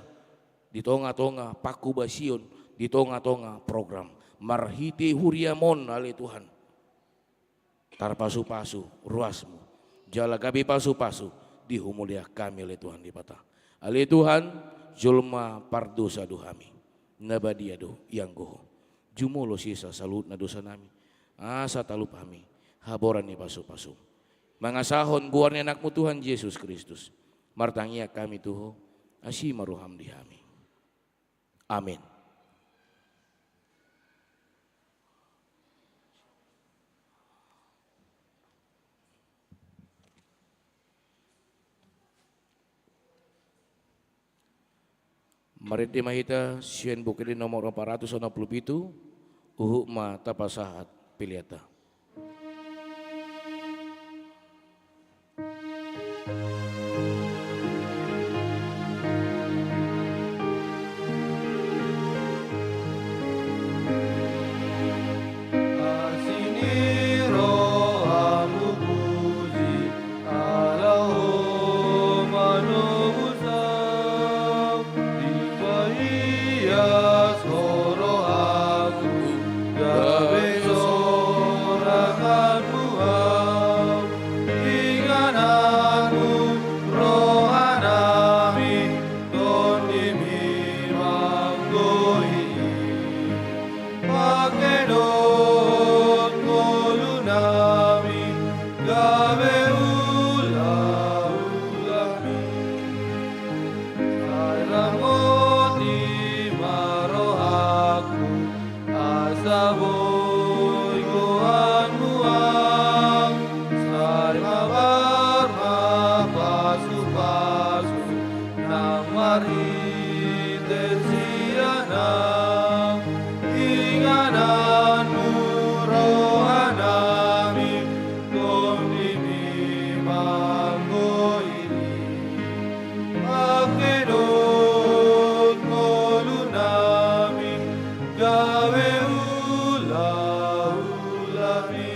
di tonga-tonga pangkobasion, di tonga-tonga program. Marhite huriaM on ale Tuhan, tarpasu-pasu ruasMu, jala gabe pasu-pasu di humaliang hami ale Tuhan Debata. Ale Tuhan, jolma pardosa do hami, na badia do ianggo Ho. Jumolo sesa saluhutna dosa nami, asa talup hami haboran ni pasu-pasuM. Mangasahon goar ni AnakMu Tuhan Jesus Kristus, martangiang hami tu Ho, asi ma rohaM di hami. Amin. Marende ma hita sian Buku Ende nomor opat ratus onom pulu pitu, huhut ma tapasahat peleanta. Asi ni rohamu puji, ala Ho manobus au. Dipaias Ho rohangku, gabe soranganmu au. Ingananmu roha nami, TondiMi ma anggo i. Pangke dohot ngolu nami, gabe ulaulaMi. Sai ramoti ma rohangku, asa boi goarMu au. Sai mabar ma pasupasu nang marhite sian au. Ingananmu roha nami, TondiMi ma anggo i. Pangke dohot ngolu nami, gabe ulaulaMi.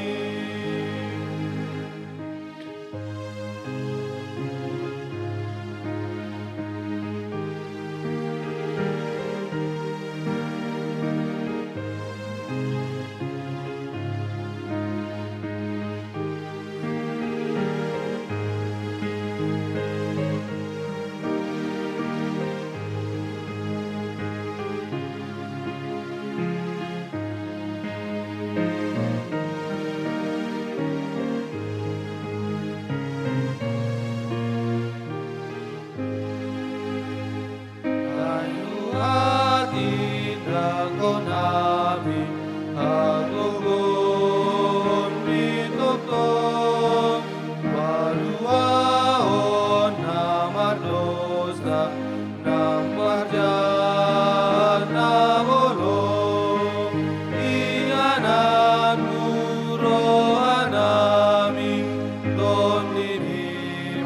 Ai huhatindangkon hami hagogoonMi tongtong, paluahon na mardosa nang parjahat na bolon. Ingananmu roha nami, TondiMi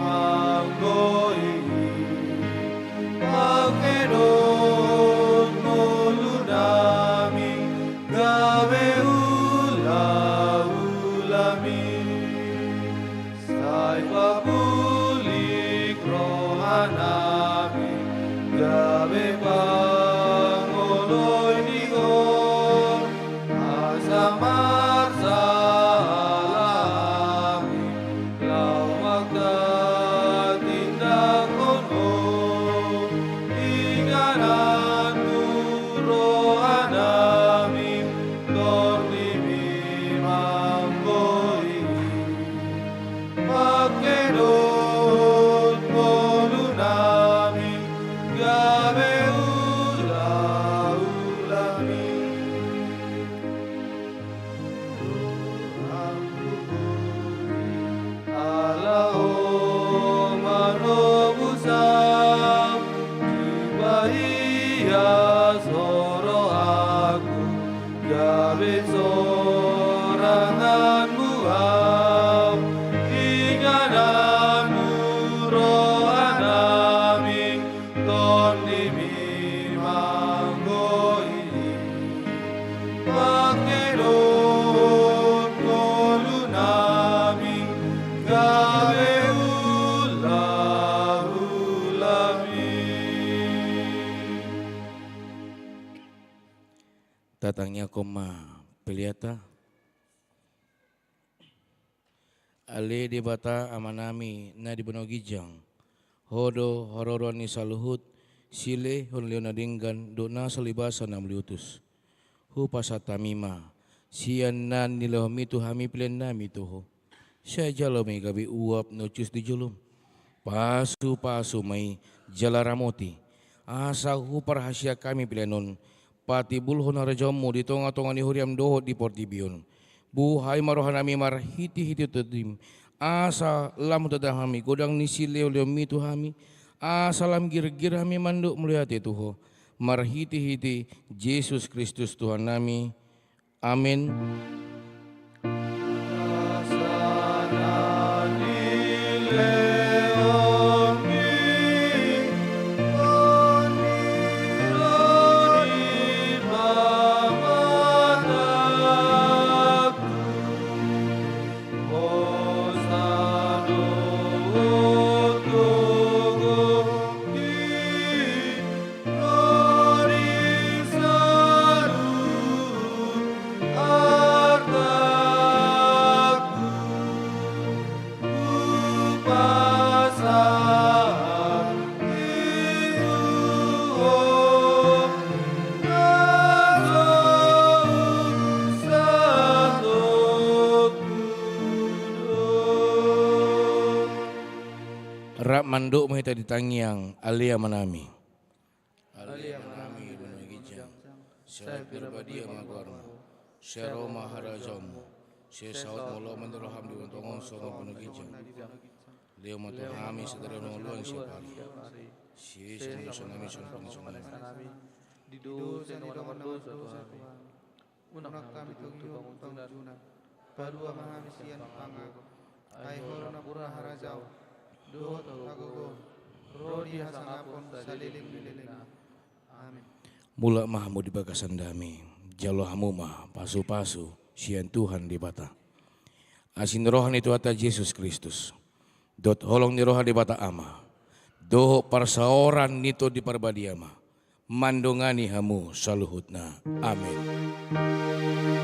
ma anggo i. Pangke dohot ngolu nami, gabe ulaulaMi. Sai papulik roha nami, gabe pangoloi ni goar, asa marsahala hami, laho manghatindangkon Ho. Ingananmu roha nami, TondiMi ma anggo i. Pangke dohot Tatangiangkon ma peleanta. Ale Debata Amanami na di banua ginjang, Ho do haroroan ni saluhut silehonlehon na denggan dohot nasa ulos ni basa na mauliutus. Hupasahat hami ma, sian na nilehonmi tu hami peleannami tu Ho, sai jalo ma i gabe uap na hushus di jolom. Pasupasu ma i jala ramoti, asa huparhaseang hami pelean on patibulhon harajaonmu di tongatonga ni huriam dohot di portibi on. Buhai ma rohanami marhitehite Tondi, asa lam hutanda hami godang ni silehonlehonmi tu hami, asa lam girgir hami mandok mauliate tu Ho, marhitehite Jesus Kristus Tuhannami. Amen. Rap mandok ma hita di tangiang, Ale Amanami. Ale Amanami na di banua ginjang, sai parbadia ma goarmu, sai ro ma harajaonmu, sai saut ma ulaon ni roham di banua tonga on songon na di banua ginjang. Lehon ma tu hami sadari on hangoluan siapari. Sesa ma dosanami songon na pinasahat nami di dosa ni dongan na mardosa tu hami. Unang hami togihon tu pangunjunan. Palua ma hami sian pangago. Ai Ho do nampuna harajaon dohot hagogoon, ro di hasangapon saleleng ni lelengna. Amen. Mulak ma hamu di bagasan dame, jalo hamu ma pasupasu sian Tuhan Debata. Asi ni roha ni Tuhanta Jesus Kristus, dohot holong ni roha Debata Ama, dohot parsaoran ni Tondi Parbadia ma mandongani hamu saluhutna. Amen. Amen. Amen.